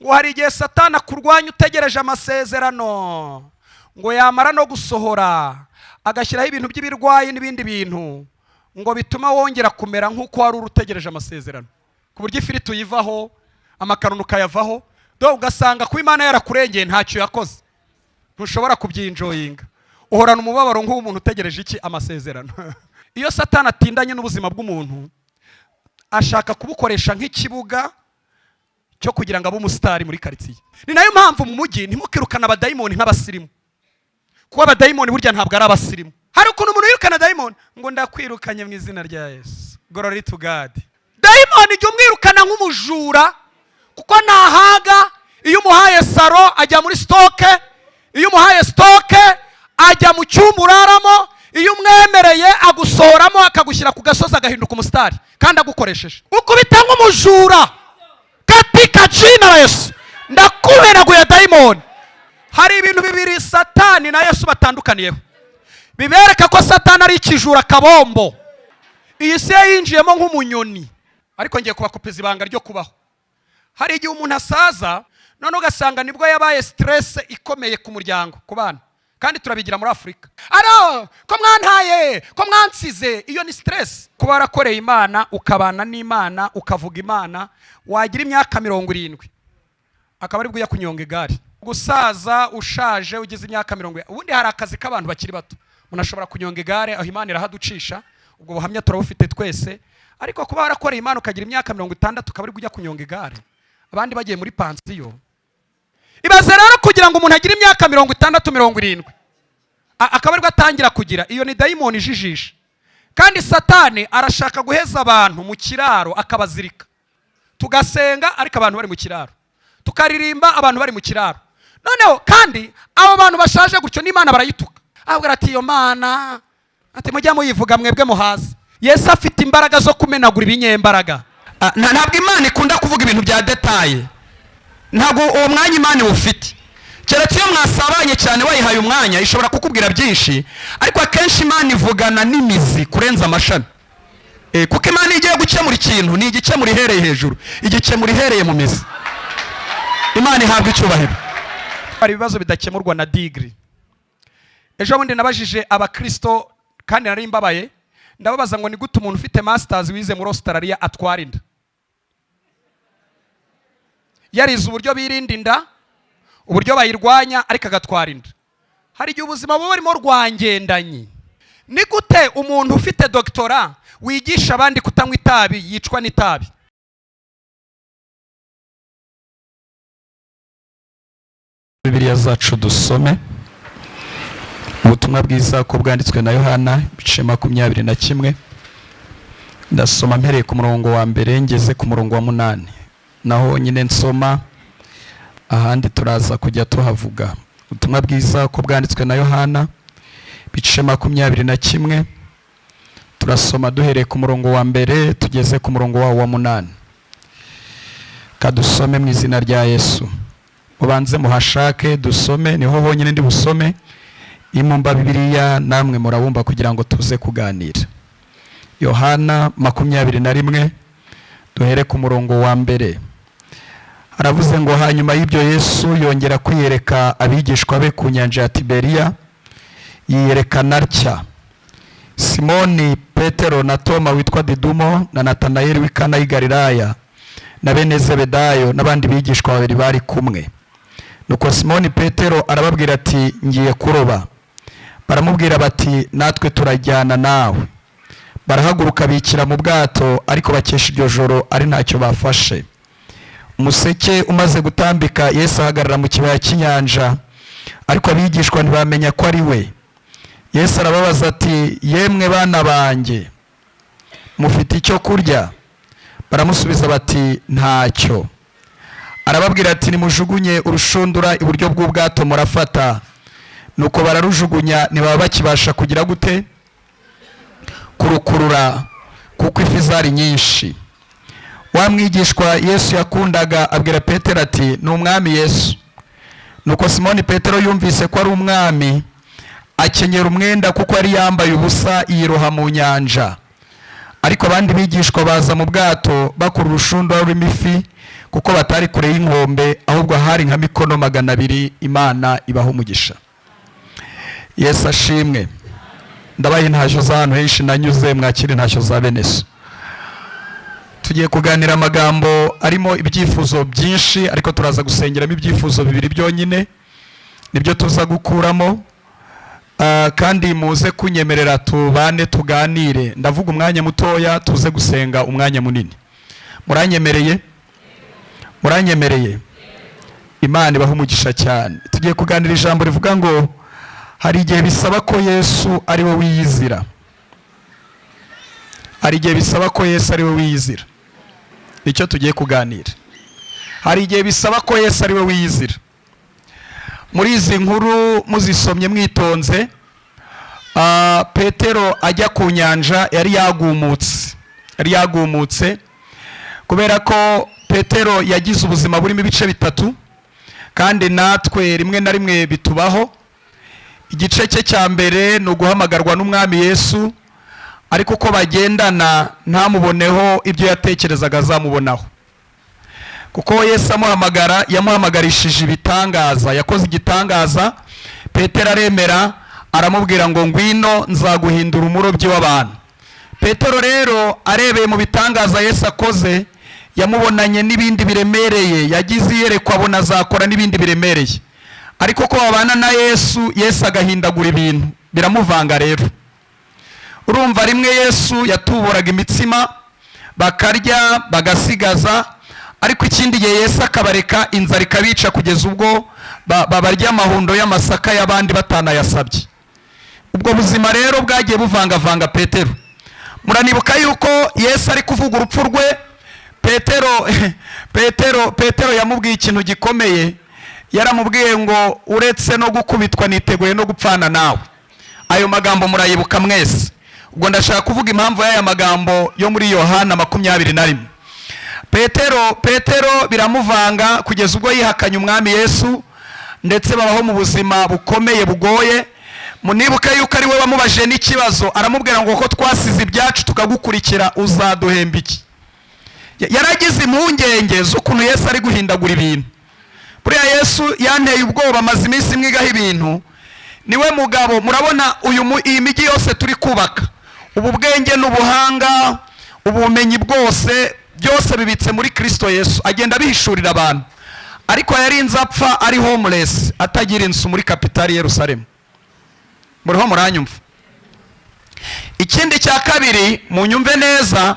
Ngo hari igihe Satani akurwanya utegereje amasezerano, ngo yamara no gusohora agashyiraho ibintu by'ibirwayi n'ibindi bintu ngo bituma wongera kumera nk'uko wari uri utegereje amasezerano, ku buryo ifiriti uyivaho, amakaroni ukayavaho, do ugasanga kuba Imana yarakurengeye ntacyo yakoze, ntushobora kubyinjoyinga, uhorana umubabaro nk'uw'umuntu utegereje iki? Amasezerano. Iyo Satani atindanye n'ubuzima bw'umuntu, ashaka kubukoresha nk'ikibuga cyo kugira ngo abe umusitari muri karitsiye. Ni nayo mpamvu mu mujyi ntimukirukane abadayimoni nk'abasirimu, kuko abadayimoni burya ntabwo ari abasirimu. Hari ukuntu umuntu yirukana dayimoni ngo ndakwirukanye mu izina rya Yesu, glory to God. Dayimoni jya umwirukana nk'umujura, kuko ntahaga. Iyo umuhaye salon ajya muri stock, iyo umuhaye stock ajya mu cyumba uraramo, iyo umwemereye agusohoramo akagushyira ku gasozi, agahinduka umusitari kandi agukoresheje. Ukubita nk'umujura, katika jina la Yesu ndakubenaguye dayimoni. Hari ibintu bibiri Satani na Yesu batandukaniyeho bibereka ko Satani ari ikijura kabombo. Iyi si yinjiyemo nk'umunyoni, ariko ngiye kubakopeza ibanga ryo kubaho. Hari igihe umuntu asaza, none ugasanga nibwo yabaye stress ikomeye ku muryango, ku bana, kandi turabigira muri Afurika. Aro ko mwantaye, ko mwansize, iyo ni stress. Kuba warakoreye Imana, ukabana n'Imana, ukavuga Imana, wagira imyaka 70 akaba aribwo ujya kunyonga igare. Gusaza ushaje ugize imyaka 70, ubundi hari akazi k'abantu bakiri bato, umuntu ashobora kunyonga igare, aho Imana irahaducisha, ubwo buhamya turabufite twese. Ariko kuba warakoreye Imana ukagira imyaka 60 ukaba aribwo ujya kunyonga igare, abandi bagiye muri pansiyo. Ibaze rero kugira ngo umuntu agire imyaka 60, 70, akaba aribwo atangira kugira iyo, ni dayimoni ijijisha. Kandi Satani arashaka guheza abantu mu kiraro akabazirika, tugasenga ariko abantu bari mu kiraro, tukaririmba abantu bari mu kiraro. Noneho kandi abo bantu bashaje gutyo n'Imana barayituka, abwira ati iyo Mana, ati mujya muyivuga mwebwe muhaze. Yesu afite imbaraga zo kumenagura ibinyembaraga. Ntabwo Imana ikunda kuvuga ibintu bya détails, ntabwo uwo mwanya Imana iwufite, keretse iyo mwasabanye cyane, wayihaye umwanya, ishobora kukubwira byinshi. Ariko akenshi Imana ivugana n'imizi kurenza amashami. Kuko Imana iyo igiye gukemura ikintu, ni igikemura ihereye hejuru, igikemura ihereye mu mizi. Imana ihabwa icyubahiro. Hari ibibazo bidakemurwa na degree. Ejo bundi nabajije abakristo, kandi nari mbabaye, ndababaza ngo ni gute umuntu ufite masters wize muri Australia atwara inda, yarize uburyo birinda inda, uburyo bayirwanya, ariko agatwara inda? Hari igihe ubuzima buba burimo rwangendanyi. Ni gute umuntu ufite doctorat wigisha abandi kutanywa itabi yicwa n'itabi? Bibiliya zacu dusome ubutumwa bwiza ko bwanditswe na Yohana, ibice 21. Ndasoma mpereye ku murongo wa mbere ngeze ku murongo wa munani, naho nyine nsoma, ahandi turaza kujya tuhavuga. Ubutumwa bwiza ko bwanditswe na Yohana, ibice 21, turasoma duhereye ku murongo wa mbere tugeze ku murongo wawo wa munani. Kadusome mu izina rya Yesu. Mubanze muhashake dusome, niho honyine ndi busome. Imumba Bibiliya namwe murabumba kugira ngo tuze kuganira. Yohana 21, duhere ku murongo wa mbere. Aravuze ngo: hanyuma y'ibyo Yesu yongera kwiyereka abigishwa be ku nyanja ya Tiberiya, yiyerekana atya: Simoni Petero na Toma witwa Didumo na Natanayeli w'i Kana y'i Galilaya na bene Zebedayo n'abandi bigishwa babiri bari kumwe. Nuko Simoni Petero arababwira ati: ngiye kuroba. Baramubwira bati: natwe turajyana nawe. Barahaguruka bikira mu bwato, ariko bakesha iryo joro ari ntacyo bafashe. Umuseke umaze gutambika, Yesu ahagarara mu kibaya cy'inyanja, ariko abigishwa ntibamenya ko ari we. Yesu arababaza ati: yemwe bana banjye, mufite icyo kurya? Baramusubiza bati: ntacyo. Arababwira ati: nimujugunye urushundura iburyo bw'ubwato murafata. Nuko bararujugunya, ntibaba bakibasha kugira gute? Kurukurura, kuko ifi zari nyinshi. Wa mwigishwa Yesu yakundaga abwira Petero ati: ni Umwami Yesu. Nuko Simoni Petero yumvise ko ari Umwami, akenyera umwenda kuko yari yambaye ubusa, yiroha mu nyanja. Ariko abandi bigishwa baza mu bwato bakura urushundura rurimo ifi, Kuko batari kure y'inkombe, ahubwo hari nka mikono 200. Imana ibaha umugisha. Yesu ashimwe. Ndabaye intashyo z'ahantu henshi nanyuze, mwakire intashyo za bene so. Tugiye kuganira amagambo arimo ibyifuzo byinshi, ariko turaza gusengeramo ibyifuzo bibiri byonyine, nibyo tuza gukuramo. Kandi muze kunyemerera tubane tuganire. Ndavuga umwanya mutoya, tuze gusenga umwanya munini. Muranyemereye? Muranyemereye? Imana ibahe umugisha cyane. Tugiye kuganira ijambo rivuga ngo hari igihe bisaba ko Yesu ari we wiyizira. Hari igihe bisaba ko Yesu ari we wiyizira. Icyo tugiye kuganira, hari igihe bisaba ko Yesu ari we wiyizira. Muri izi nkuru muzisomye mwitonze, Petero ajya ku nyanja yari yagumutse, yari yagumutse kubera ko Petero yagize ubuzima burimo ibice bitatu, kandi natwe rimwe na rimwe bitubaho. Igice cye cya mbere ni uguhamagarwa n'Umwami Yesu, ariko uko bagendana ntamuboneho ibyo yatekerezaga azamubonaho. Kuko Yesu amuhamagara yamuhamagarishije ibitangaza, yakoze igitangaza, Petero aremera, aramubwira ngo ngwino nzaguhindura umurobyi w'abantu. Petero rero arebeye mu bitangaza Yesu akoze, yamubonanye n'ibindi biremereye, yagize iyerekwa abona azakora n'ibindi biremereye. Ariko ko babana na Yesu, Yesu agahindagura ibintu, biramuvanga rero. Urumva rimwe Yesu yatuburaga imitsima bakarya bagasigaza, ariko ikindi gihe Yesu akabareka inzara ikabica kugeza ubwo babarya amahundo y'amasaka y'abandi batanayasabye. Ubwo buzima rero bwagiye buvangavanga Petero. Muranibuka yuko Yesu ari kuvuga urupfu rwe, Petero yamubwiye ikintu gikomeye. Yaramubwiye ngo uretse no gukubitwa niteguye no gupfana nawe. Ayo magambo murayibuka mwese. Ubwo ndashaka kuvuga impamvu y'aya magambo yo muri Yohana 21. Petero biramuvanga kugeza ubwo yihakanye Umwami Yesu, ndetse babaho mu buzima bukomeye bugoye. Munibuke yuko ari we wamubajije n'ikibazo, aramubwira ngo ko twasize ibyacu tukagukurikira uzaduhemba iki? Yaragize impungenge z'ukuntu Yesu ari guhindagura ibintu. Buriya Yesu yanteye ubwoba, amaze iminsi mwigaho ibintu. Niwe mugabo murabona iyi migi yose turi kubaka, ubu bwenge n'ubuhanga, ubumenyi bwose, byose bibitse muri Kristo Yesu, agenda abihishurira abantu. Ariko yarinze apfa ari homeless, atagira inzu muri kapitali Yerusalemu. Muriho muranyumva? Ikindi cya kabiri munyumve neza,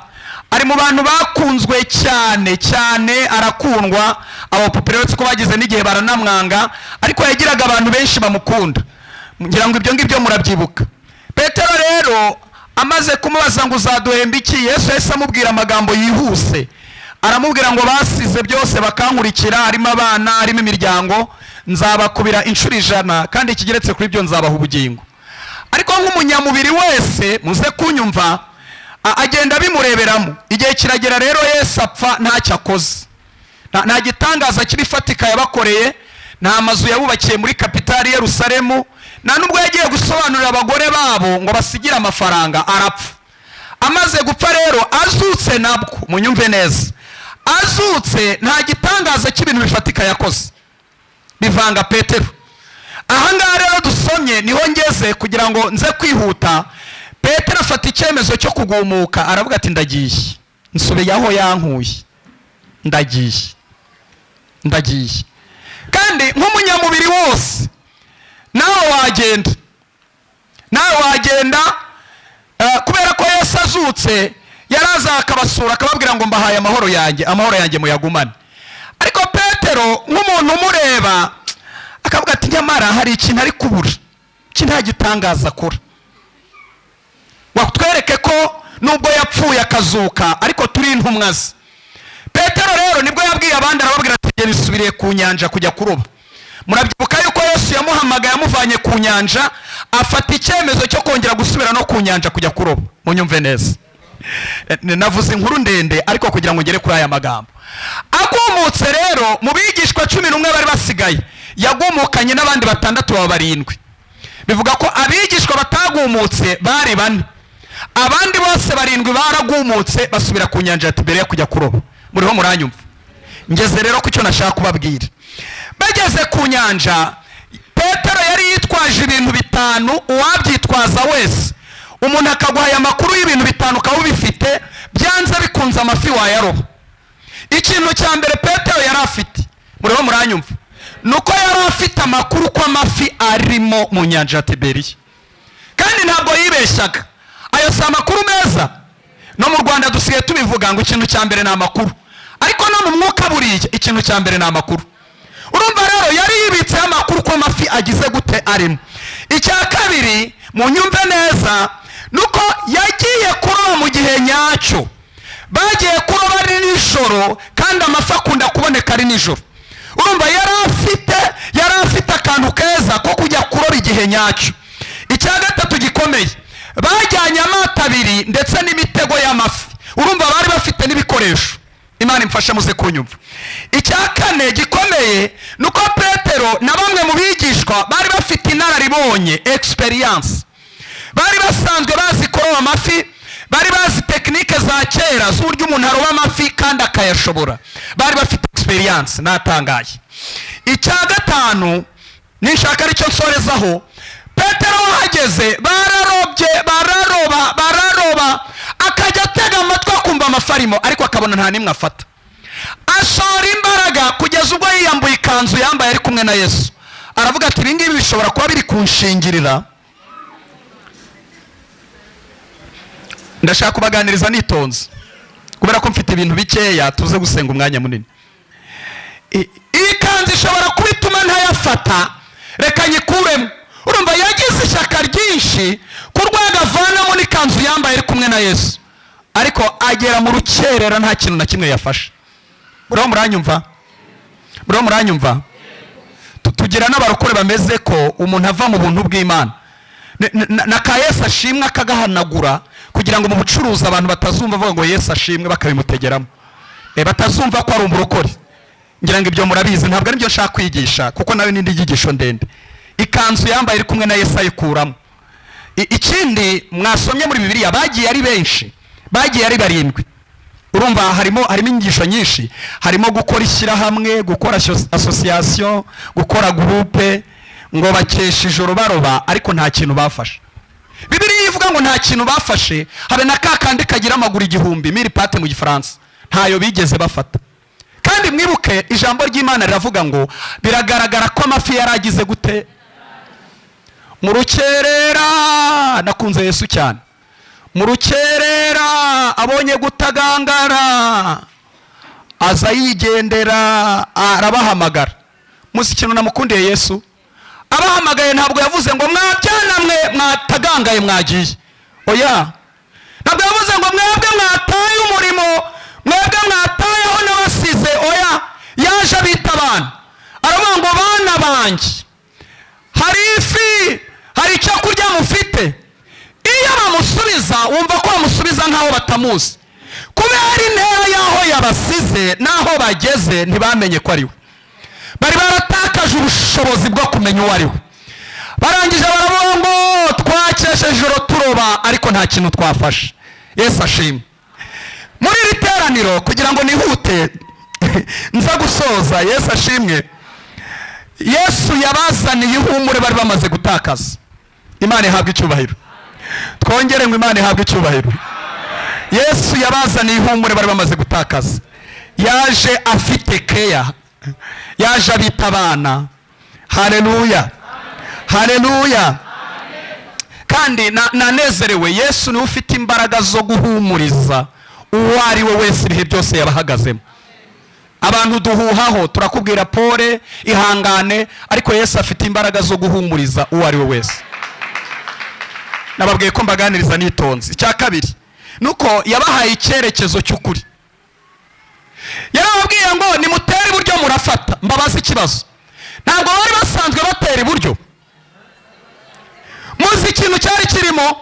ari mu bantu bakunzwe cyane cyane, arakundwa, abapopulaire ko bagize n'igihe baranamwanga, ariko yagiraga abantu benshi bamukunda. Ngira ngo ibyo ngibyo murabyibuka. Petero rero amaze kumubaza ngo uzaduhemba iki, Yesu yahise amubwira amagambo yihuse, aramubwira ngo basize byose bakankurikira, harimo abana, harimo imiryango, nzabakubira inshuro 100, kandi ikigeretse kuri ibyo nzabaha ubugingo. Ariko nk'umunyamubiri wese muze kunyumva, agenda bimureberamo. Igihe kiragera rero Yesu apfa ntacyo akoze, nta gitangaza kibifatika yabakoreye, nta mazu yabubakiye muri kapitali Yerusalemu, nta nubwo yagiye gusobanurira abagore babo ngo basigire amafaranga, arapfa. Amaze gupfa rero azutse, nabwo munyumve neza, azutse nta gitangaza cy'ibintu bifatika yakoze, bivanga Petero. Ahangaha rero dusomye niho ngeze kugira ngo nze kwihuta. Petero afata icyemezo cyo kugumuka, aravuga ati ndagiye, nsubiye aho yankuye, ndagiye, ndagiye. Kandi nk'umunyamubiri wose nawe wagenda, nawe wagenda, kubera ko Yesu azutse yaraza akabasura akababwira ngo mbahaye amahoro yanjye, amahoro yanjye muyagumane. Ariko Petero nk'umuntu umureba akavuga ati nyamara hari ikintu ari kubura, iki nta gitangaza akora, watwereke ko nubwo yapfuye akazuka ariko turi intumwa ze. Petero rero nibwo yabwiye abandi, arababwira ati genda isubiriye ku nyanja kujya kuroba. Murabyibuka yuko Yesu yamuhamagaye amuvanye ku nyanja, afata icyemezo cyo kongera gusubira no ku nyanja kujya kuroba. Munyumve neza, navuze inkuru ndende ariko kugira ngo ngere kuri aya magambo. Agumutse rero mu bigishwa 11 bari basigaye, yagumukanye n'abandi 6 baba 7. Bivuga ko abigishwa batagumutse bari 4, abandi bose 7 baragumutse basubira ku nyanja ya Tiberiya kujya kuroba. Muriho muranyumva? Ngeze rero ku cyo nashaka kubabwira. Bageze ku nyanja, Petero yari yitwaje ibintu 5. Uwabyitwaza wese, umuntu akaguha aya makuru y'ibintu 5 ukaba ubifite, byanze bikunze amafi wayaroba. Ikintu cya mbere Petero yari afite, mureba muranyumva, nuko yari afite amakuru ko amafi arimo mu nyanja ya Tiberiya, kandi ntabwo yibeshyaga. Ayo si amakuru meza. No mu Rwanda dusigaye tubivuga ngo ikintu cya mbere ni amakuru, ariko no mu mwuka buriya ikintu cya mbere ni amakuru. Urumva rero yari yibitseho amakuru ko amafi agize gute arimo. Icya kabiri, munyumve neza, nuko yagiye kuroba mu gihe nyacyo. Bagiye kuroba ari nijoro, kandi amafi akunda kuboneka ari nijoro. Urumva yari afite akantu keza ko kujya kuroba igihe nyacyo. Icya gatatu gikomeye, bajyanye amato 2 ndetse n'imitego y'amafi. Urumva bari bafite n'ibikoresho. Imana imfashe muze kunyumva. Icya kane gikomeye, nuko Petero na bamwe mu bigishwa bari bafite inararibonye, experience. Bari basanzwe bazi kuroba amafi, bari bazi tekinike za kera z'uburyo umuntu aroba amafi kandi akayashobora. Bari bafite experience. Natangaye. Icya gatanu ninshaka aricyo nsorezaho, Petero wahageze bararobye, bararoba, bararoba, akajya atega amatwi akumva amafi arimo, ariko akabona nta nimwe afata. Ashora imbaraga kugeza ubwo yiyambuye ikanzu yambaye ari kumwe na Yesu. Aravuga ati ibingibi bishobora kuba biri kunshingirira. Ndashaka kubaganiriza nitonze kubera ko mfite ibintu bikeya, tuze gusenga umwanya munini. Iyi kanzu ishobora kuba ituma ntayafata, reka nyikuremo. Urumva yagize ishyaka ryinshi ku rwego avanamo n'ikanzu yambaye ari kumwe na Yesu, ariko agera mu rukerera nta kintu na kimwe yafashe. Muriho muranyumva? Muriho muranyumva? Tugira n'abarokore bameze ko umuntu ava mu buntu bw'Imana na ka Yesu ashimwe akagahanagura, kugira ngo mu bucuruzi abantu batazumva bavuga ngo Yesu ashimwe bakabimutegeramo, batazumva ko ari umurokore. Ngira ngo ibyo murabizi, ntabwo ari byo nshaka kwigisha kuko nawe n'indi nyigisho ndende. Ikanzu yambaye iri kumwe na Yesu ayikuramo. Ikindi mwasomye muri Bibiliya, bagiye ari benshi, bagiye ari 7. Urumva harimo inyigisho nyinshi, harimo gukora ishyirahamwe, gukora association, gukora groupe, ngo bakesha ijoro baroba ariko nta kintu bafashe. Bibiliya ivuga ngo nta kintu bafashe, habe na kakandi kagira amaguru 1000, mille pattes mu Gifaransa, ntayo bigeze bafata. Kandi mwibuke ijambo ry'Imana riravuga ngo biragaragara ko amafi yaragize gute mu rukerera. Nakunze Yesu cyane. Mu rukerera abonye gutagangara, aza yigendera, arabahamagara. Muzi ikintu namukundiye Yesu? Abahamagaye ntabwo yavuze ngo mwabyana mwe mwatagangaye mwagiye, oya. Ntabwo yavuze ngo mwebwe mwataye umurimo, mwebwe mwatayeho n'abasize, oya. Yaje abita abana, aravuga ngo bana banjye, hari ifi, hari icyo kurya mufite? Iyo bamusubiza wumva ko bamusubiza nk'aho batamuzi, kubera intera y'aho yabasize n'aho bageze ntibamenye ko ari we. Bari baratakaje ubushobozi bwo kumenya uwo ari we. Barangije baravuga ngo twakesheje ijoro turoba ariko nta kintu twafashe. Yesu ashimwe. Muri iri teraniro, kugira ngo nihute nza gusoza, Yesu ashimwe, Yesu yabazaniye ihumure bari bamaze gutakaza. Imana ihabwe icyubahiro. Twongere ngo Imana ihabwe icyubahiro. Yesu yabazaniye ihumure bari bamaze gutakaza. Yaje afite keya, yaje abita abana. Haleluya, haleluya. Kandi nanezerewe, Yesu niwe ufite imbaraga zo guhumuriza uwo ari we wese ibihe byose yabahagazemo. Abantu duhuhaho turakubwira pole, ihangane, ariko Yesu afite imbaraga zo guhumuriza uwo ari we wese. Nababwiye ko mbaganiriza nitonze. Icya kabiri nuko yabahaye icyerekezo cy'ukuri. Yarababwiye ngo nimutere iburyo murafata. Mbabaza ikibazo, ntabwo bari basanzwe batera iburyo? Muzi ikintu cyari kirimo?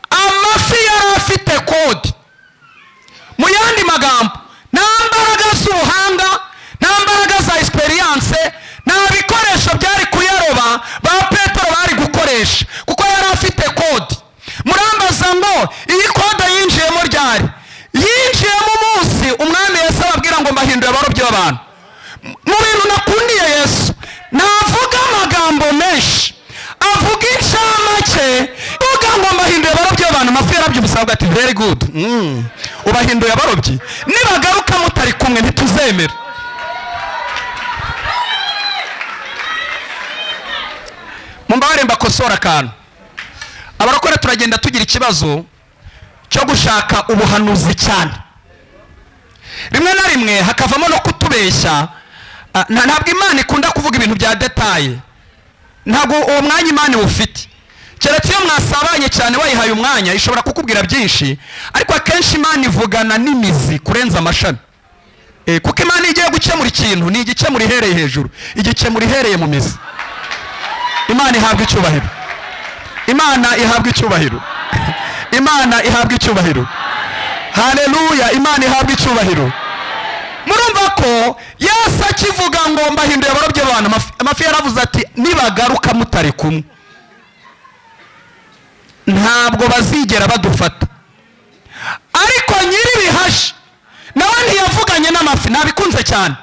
Amafi yari afite kode. Mu yandi magambo, nta mbaraga z'ubuhanga, nta mbaraga za experience, nta bikoresho byari kuyaroba ba Petero bari gukoresha, kuko yari afite kode. Murambaza ngo iyi kode yinjiyemo ryari? Yinjiyemo umunsi umwami Yesu ababwira ngo mbahindure abarobyi b'abantu. Ubahinduye abarobyi, nibagaruka mutari kumwe ntituzemera. Mumbabare mbakosora akantu. Abarokore turagenda tugira ikibazo cyo gushaka ubuhanuzi cyane, rimwe na rimwe hakavamo no kutubeshya. Ntabwo Imana ikunda kuvuga ibintu bya détails, ntabwo uwo mwanya Imana iwufite, keretse iyo mwasabanye cyane wayihaye umwanya, ishobora kukubwira byinshi. Ariko akenshi Imana ivugana n'imizi kurenza amashami. Kuko Imana iyo igiye gukemura ikintu, ni igikemura ihereye hejuru, igikemura ihereye mu mizi. Imana ihabwa icyubahiro, Imana ihabwa icyubahiro, Imana ihabwa icyubahiro. Haleluya, Imana ihabwa icyubahiro. Murumva ko Yesu akivuga ngo mbahinduye abarobyi b'abantu, amafi yaravuze ati nibagaruka mutari kumwe ntabwo bazigera badufata. Ariko nyir'ibihasha nawe ntiyavuganye n'amafi, nabikunze cyane,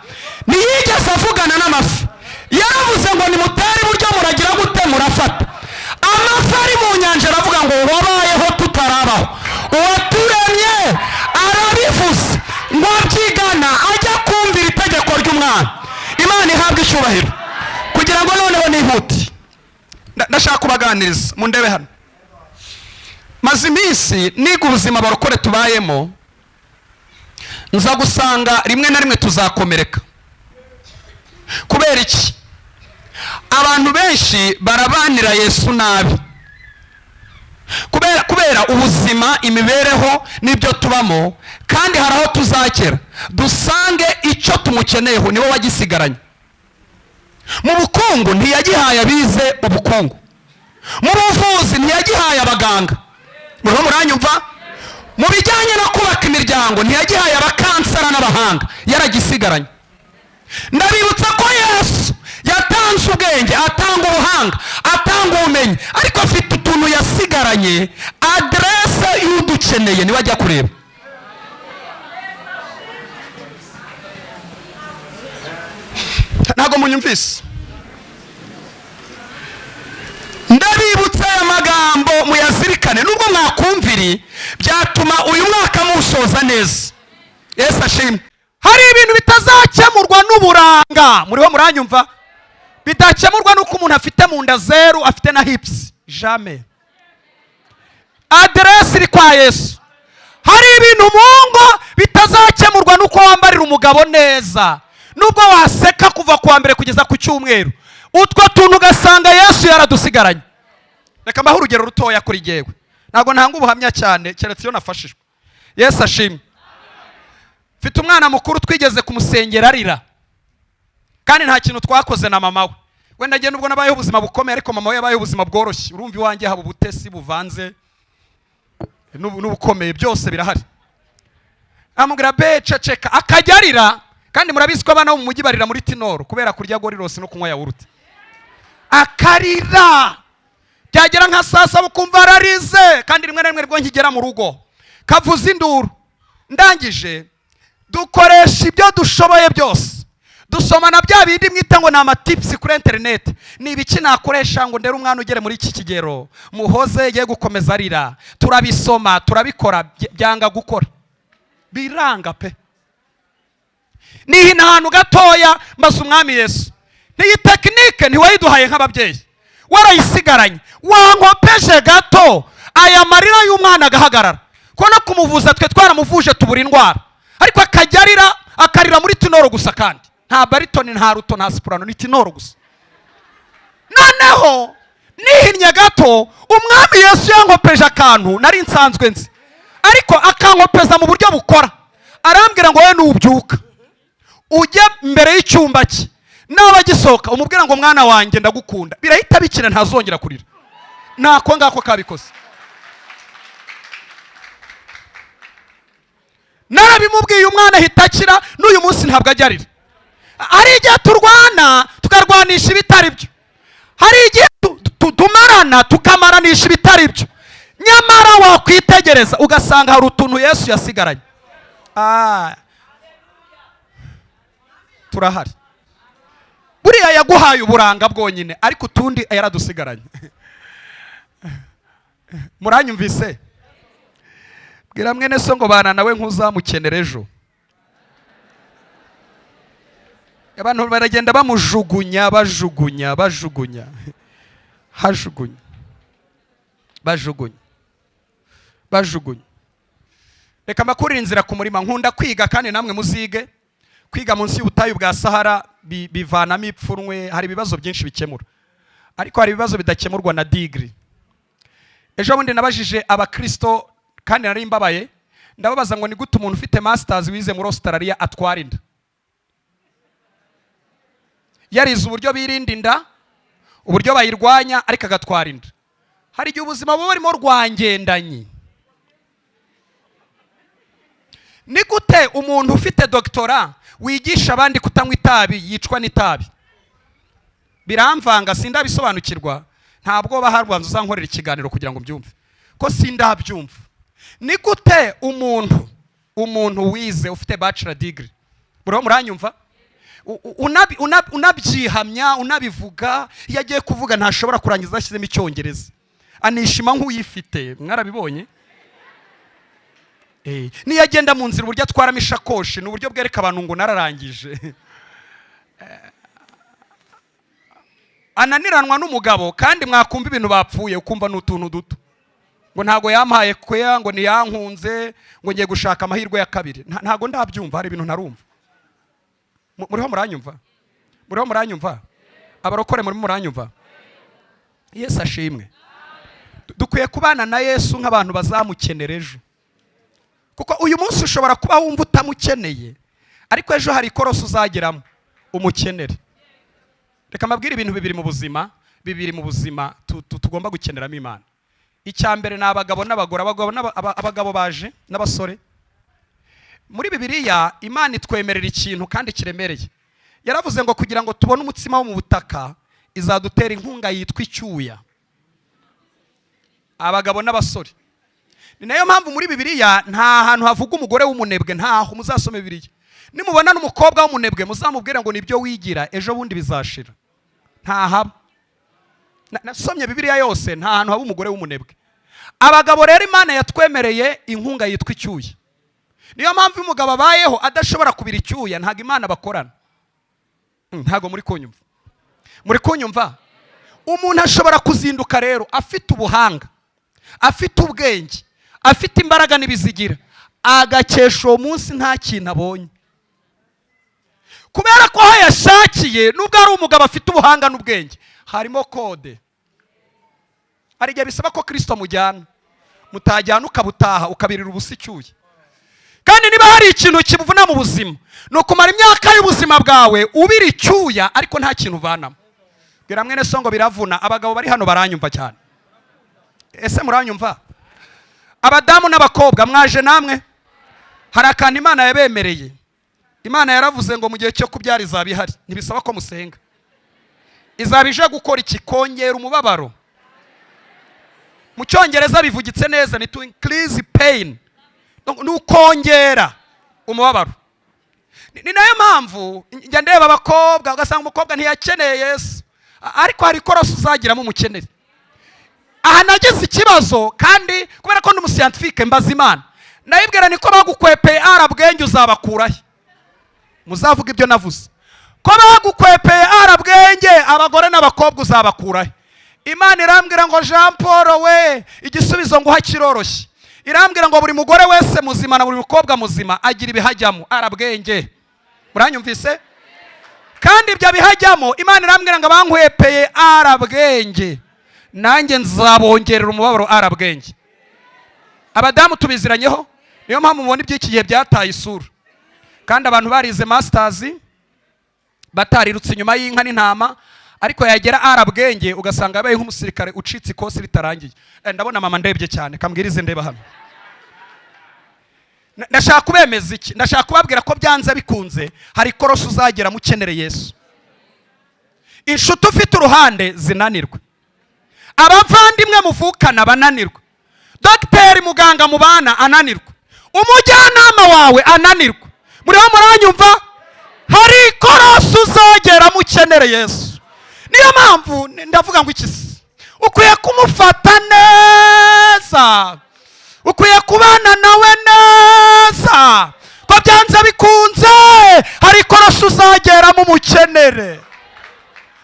ntiyigeze avugana n'amafi. Yaravuze ngo nimutere iburyo muragira gute? Murafata. Amafi ari mu nyanja aravuga ngo wabayeho tutarabaho, uwaturemye arabivuze, ngo abyigana ajya kumvira itegeko ry'umwami. Imana ihabwe icyubahiro. Kugira ngo noneho nihute, ndashaka kubaganiriza, mundebe hano. Maze iminsi niga ubuzima barokore tubayemo, nza gusanga rimwe na rimwe tuzakomereka. Kubera iki? Abantu benshi barabanira Yesu nabi kubera ubuzima, imibereho n'ibyo tubamo. Kandi hari aho tuzakera dusange icyo tumukeneyeho niwe wagisigaranye. Mu bukungu ntiyagihaye abize ubukungu, mu buvuzi ntiyagihaye abaganga, muriho muranyumva? Mu bijyanye no kubaka imiryango ntiyagihaye abakansara n'abahanga, yaragisigaranye. Ndabibutsa ko Yesu yatanze ubwenge, atanga ubuhanga, atanga ubumenyi, ariko afite utuntu yasigaranye. Aderese y'udukeneye niwe ajya kureba. Ntabwo munyumvise? Ndabibutsa aya magambo muyazirikane, nubwo mwakumviri byatuma uyu mwaka musoza neza. Yesu ashimwe. Hari ibintu bitazakemurwa n'uburanga, muriho muranyumva? Bidakemurwa n'uko umuntu afite mu nda zeru, afite na hips, jamais. Aderesi iri kwa Yesu. Hari ibintu mu ngo bitazakemurwa n'uko wambarira umugabo neza, nubwo waseka kuva ku wa mbere kugeza ku cyumweru, utwo tuntu ugasanga Yesu yaradusigaranye. Reka mbahe urugero rutoya kuri jyewe, ntabwo ntanga ubuhamya cyane keretse iyo nafashijwe. Yesu ashimwe. Mfite umwana mukuru twigeze kumusengera arira, kandi nta kintu twakoze na mama we. Wenda njye nubwo nabayeho ubuzima bukomeye, ariko mama we yabayeho ubuzima bworoshye. Urumva iwanjye haba ubutesi buvanze n'ubukomeye, byose birahari. Amubwira be ceceka, akajya arira. Kandi murabizi ko abana bo mu mujyi barira muri tinoro kubera kurya gorirosi no kunywa yawurute. Akarira byagera nka saa saba ukumva ararize, kandi rimwe na rimwe rwo nkigera mu rugo kavuza induru. Ndangije dukoresha ibyo dushoboye byose, dusoma na bya bindi mwita ngo ni amatips kuri interineti, ni ibiki nakoresha ngo ndere umwana ugere muri iki kigero, muhoze ye gukomeza arira. Turabisoma, turabikora, byanga gukora, biranga pe. Nihina ahantu gatoya mbaza umwami Yesu, n'iyi technique ntiwayiduhaye nk'ababyeyi, warayisigaranye, wankopeje gato aya marira y'umwana agahagarara? Ko no kumuvuza twe twaramuvuje tubura indwara, ariko akajya arira, akarira muri tinoro gusa, kandi nta baritone, nta alto, nta soprano, ni tinoro gusa. Noneho nihinnye gato, umwami Yesu yankopeje akantu nari nsanzwe nzi, ariko akankopeza mu buryo bukora. Arambwira ngo wowe nubyuka ujye mbere y'icyumba cye, naba agisohoka umubwira ngo mwana wanjye ndagukunda, birahita bikira, ntazongera kurira. Nako ngako kabikoze. Narabimubwiye, umwana ahita akira, n'uyu munsi ntabwo ajya arira. Hari igihe turwana tukarwanisha ibitari byo, hari igihe tumarana tukamaranisha ibitari byo, nyamara wakwitegereza ugasanga hari utuntu Yesu yasigaranye. Turahari. Buriya yaguhaye uburanga bwonyine, ariko utundi yaradusigaranye. Muranyumvise? Bwira mwene so ngo bana nawe nk'uzamukenera ejo. Abantu baragenda bamujugunya, bajugunya, bajugunya, hajugunya, bajugunya, bajugunya. Reka mbakurire inzira ku murima. Nkunda kwiga, kandi namwe muzige kwiga. Munsi y'ubutayu bwa Sahara bivanamo ipfunwe. Hari ibibazo byinshi bikemura, ariko hari ibibazo bidakemurwa na degree. Ejo bundi nabajije abakristo, kandi nari mbabaye, ndababaza ngo: "Ni gute umuntu ufite masters, wize muri Australia, atwara inda, yarize uburyo birinda inda, uburyo bayirwanya, ariko agatwara inda?" Hari igihe ubuzima buba burimo rwangendanyi. Ni gute umuntu ufite doctorat, wigisha abandi kutanywa itabi, yicwa n'itabi? Biramvanga, sindabisobanukirwa. Ntabwo baharwanza uzankorera ikiganiro kugira ngo mbyumve, ko sindabyumva. Ni gute umuntu wize, ufite bachelor degree, muriho muranyumva, unabyihamya, unabivuga, iyo agiye kuvuga ntashobora kurangiza ashyizemo Icyongereza, anishima nk'uyifite, mwarabibonye. Niyo agenda mu nzira, uburyo atwaramo ishakoshi ni uburyo bwereka abantu ngo nararangije. Ananiranwa n'umugabo, kandi mwakumva ibintu bapfuye ukumva ni utuntu duto, ngo ntago yampaye kweya, ngo ntiyankunze, ngo ngiye gushaka amahirwe ya kabiri. Ntago ndabyumva, hari ibintu ntarumva. Muriho muranyumva? Muriho muranyumva? Abarokore, murimo muranyumva? Yesu ashimwe. Dukwiye kubana na Yesu nk'abantu bazamukenera ejo, kuko uyu munsi ushobora kuba wumva utamukeneye, ariko ejo hari ikorosi uzageramo umukenere. Reka mbabwire ibintu bibiri mu buzima, bibiri mu buzima tugomba gukeneramo Imana. Icya mbere ni abagabo n'abagore. Abagabo abagabo baje n'abasore. Muri Bibiliya Imana itwemerera ikintu kandi kiremereye. Yaravuze ngo kugira ngo tubone umutsima wo mu butaka, izadutera inkunga yitwa icyuya. Abagabo n'abasore, ni nayo mpamvu muri Bibiliya nta hantu havuga umugore w'umunebwe, ntaho. Muzasome Bibiliya, nimubona n'umukobwa w'umunebwe muzamubwire ngo nibyo wigira, ejo bundi bizashira. Ntahaba. Nasomye Bibiliya yose, nta hantu haba umugore w'umunebwe. Abagabo rero, Imana yatwemereye inkunga yitwa icyuya. Niyo mpamvu iyo umugabo abayeho adashobora kubira icyuya, ntabwo Imana bakorana. Ntabwo muri kunyumva? Muri kunyumva? Umuntu ashobora kuzinduka rero afite ubuhanga, afite ubwenge, afite imbaraga n'ibizigira, agakesha uwo munsi nta kintu abonye, kubera ko aho yashakiye, nubwo ari umugabo afite ubuhanga n'ubwenge, harimo code. Hari igihe bisaba ko Kirisito mujyana, mutajyana ukabutaha, ukabirira ubusa icyuya. Kandi niba hari ikintu kibuvuna mu buzima, ni ukumara imyaka y'ubuzima bwawe ubira icyuya ariko nta kintu uvanamo. Bwira mwene so ngo biravuna. Abagabo bari hano baranyumva cyane. Ese muranyumva? Abadamu n'abakobwa mwaje namwe? Hari akantu Imana yabemereye. Imana yaravuze ngo mu gihe cyo kubyara izaba ihari. Ntibisaba ko musenga. Izaba ije gukora iki? Kongera umubabaro. Mu Cyongereza bivugitse neza, ni to increase pain, ni ukongera umubabaro. Ni nayo mpamvu njya ndeba abakobwa, ugasanga umukobwa ntiyakeneye Yesu, ariko hari ikorosi uzagiramo umukenere. Aha nagize ikibazo, kandi kubera ko ndi umuscientifique, mbaza Imana, ndayibwira niko bagukwepeye arabwenge uzabakurahe? Muzavuga ibyo navuze, ko bagukwepeye arabwenge, abagore n'abakobwa uzabakurahe? Imana irambwira ngo: "Jean Paul we, igisubizo nguha kiroroshye." Irambwira ngo buri mugore wese muzima na buri mukobwa muzima agira ibihajyamo arabwenge. Muranyumvise? Kandi ibyo bihajyamo, Imana irambwira ngo abankwepeye arabwenge, nanjye nzabongerera umubabaro arabwenge. Abadamu tubiziranyeho. Niyo mpamvu mubona iby'iki gihe byataye isura, kandi abantu barize masters, batarirutse inyuma y'inka n'intama, ariko yagera arabwenge ugasanga yabaye nk'umusirikare ucitse ikosi ritarangiye. Ndabona mama ndebye cyane, kambwirize ndeba hano. Ndashaka kubemeza iki? Ndashaka kubabwira ko byanze bikunze hari ikorosi uzagera mukenere Yesu. Inshuti ufite uruhande zinanirwe, abavandimwe muvukana bananirwe, dogiteri muganga mubana ananirwe, umujyanama wawe ananirwe. Muriho muranyumva? Hari ikorosi uzagera mukenere Yesu. Niyo mpamvu ndavuga ngo iki se, ukwiye kumufata neza. Ukwiye kubana nawe neza, ko byanze bikunze hari ikorosi uzageramo umukenere.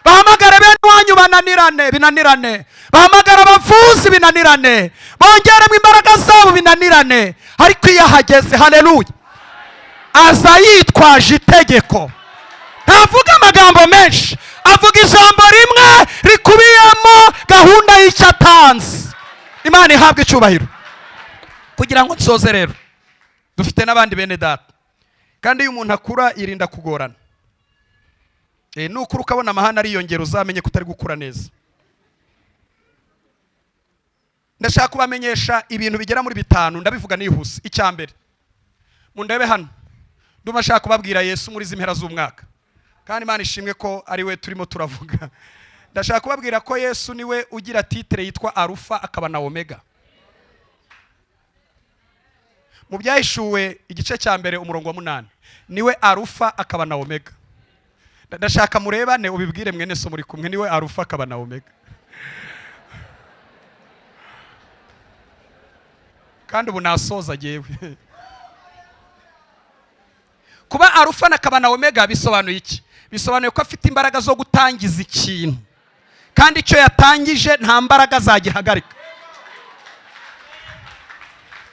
Bahamagare bene wanyu bananirane, binanirane. Bahamagara abavuzi, binanirane. Bongeremo imbaraga zabo, binanirane. Ariko iyo ahageze, haleluya, aza yitwaje itegeko. Ntavuga amagambo menshi, avuga ijambo rimwe rikubiyemo gahunda y'icyo atanze. Imana ihabwa icyubahiro. Kugira ngo nsoze rero, dufite n'abandi bene data. Kandi iyo umuntu akura yirinda kugorana. Nukura ukabona amahane ariyongera, uzamenye ko utari gukura neza. Ndashaka kubamenyesha ibintu bigera muri bitanu, ndabivuga nihuse. Icya mbere, mundebe hano, ndumva ashaka kubabwira Yesu muri izi mpera z'umwaka, kandi Imana ishimwe ko ari we turimo turavuga. Ndashaka kubabwira ko Yesu niwe ugira titre yitwa Arufa akaba na Omega. Mu Byahishuwe igice cya 1 umurongo wa 8, niwe Arufa akaba na Omega. Ndashaka murebane, ubibwire mwene so muri kumwe: niwe Arufa akaba na Omega. Kandi ubu nasoza jyewe. Kuba Arufa akaba na Omega bisobanuye iki? Bisobanuye ko afite imbaraga zo gutangiza ikintu, kandi icyo yatangije nta mbaraga zagihagarika.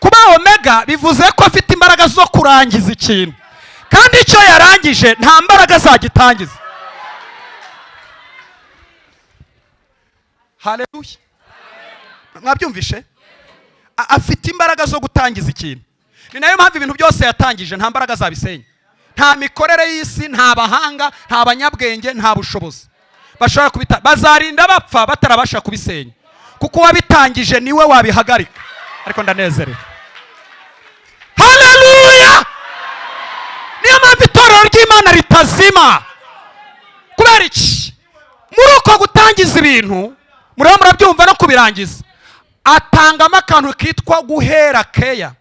Kuba Omega bivuze ko afite imbaraga zo kurangiza ikintu, kandi icyo yarangije nta mbaraga zagitangiza. Haleluya, mwabyumvishe? Afite imbaraga zo gutangiza ikintu. Ni nayo mpamvu ibintu byose yatangije nta mbaraga zabisenya. Nta mikorere y'isi, nta bahanga, nta banyabwenge, nta bushobozi bashobora kubita. Bazarinda bapfa batarabasha kubisenya, kuko uwabitangije niwe wabihagarika. Ariko ndanezerewe, haleluya. Niyo mpamvu itorero ry'Imana ritazima. Kubera iki? Muri uko gutangiza ibintu, muriho murabyumva, no kubirangiza, atangamo akantu kitwa guhera keya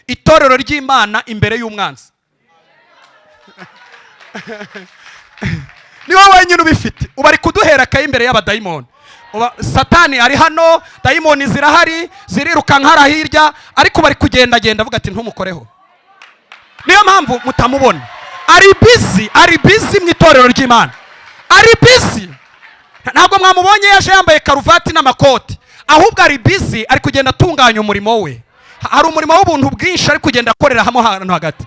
itorero ry'Imana imbere y'umwanzi. Niwe wenyine ubifite. Ubu ari kuduhera keya imbere y'abadayimoni. Satani ari hano, dayimoni zirahari, zirirukanka hariya hirya, ariko bari kugendagenda avuga ati ntumukoreho. Niyo mpamvu mutamubona. Ari busy, ari busy mu itorero ry'Imana, ari busy. Ntabwo mwamubonye yaje yambaye karuvati n'amakoti, ahubwo ari busy, ari kugenda atunganya umurimo we. Hari umurimo w'ubuntu bwinshi ari kugenda akorera hamwe ahantu hagati.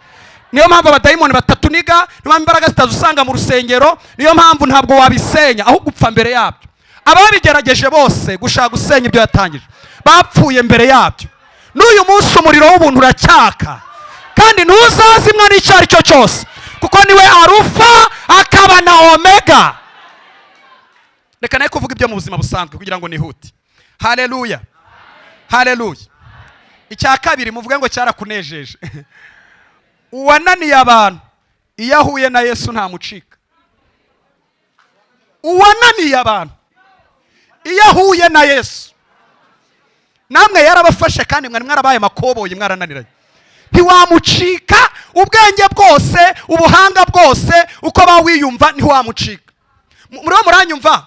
Niyo mpamvu abadayimoni batatuniga, niyo mpamvu imbaraga zitazusanga mu rusengero, niyo mpamvu ntabwo wabisenya, ahubwo upfa mbere yabyo. Ababigerageje bose gushaka gusenya ibyo yatangije bapfuye mbere yabyo. N'uyu munsi umuriro w'ubuntu uracyaka, kandi ntuzazimwa n'icyo ari cyo cyose, kuko niwe Arufa akaba na Omega. Reka nawe kuvuga ibyo mu buzima busanzwe kugira ngo nihute. Haleluya, haleluya. Icya kabiri, muvuge ngo cyarakunejeje. Uwananiye abantu iyo ahuye na Yesu ntamucika. Uwananiye abantu iyo ahuye na Yesu, namwe yarabafashe, kandi mwari mwarabaye makoboyi, mwarananiranye, ntiwamucika. Ubwenge bwose, ubuhanga bwose, uko bawiyumva, ntiwamucika. Muriho muranyumva?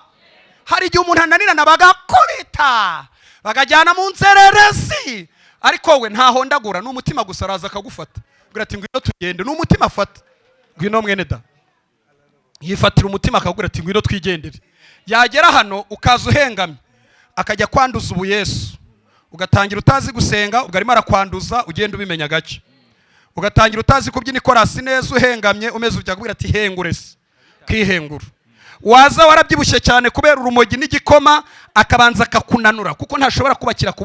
Hari igihe umuntu ananirana bagakubita, bagajyana mu nzererezi, ariko we ntahondagura, ni umutima gusa. Araza akagufata, agira ati ngwino tugende. Ni umutima afata, ngwino mwene da. Yifatira umutima akakubwira ati ngwino twigendere. Yagera hano ukaza uhengamye, akajya kwanduza ubu Yesu, ugatangira utazi gusenga, ubwo arimo arakwanduza, ugenda ubimenya gake. Ugatangira utazi kubyina ikorasi neza, uhengamye, umeze ujya kubwira ati hengure se, ukihengura. Waza warabyibushye cyane kubera urumogi n'igikoma, akabanza akakunanura, kuko ntashobora kubakira ku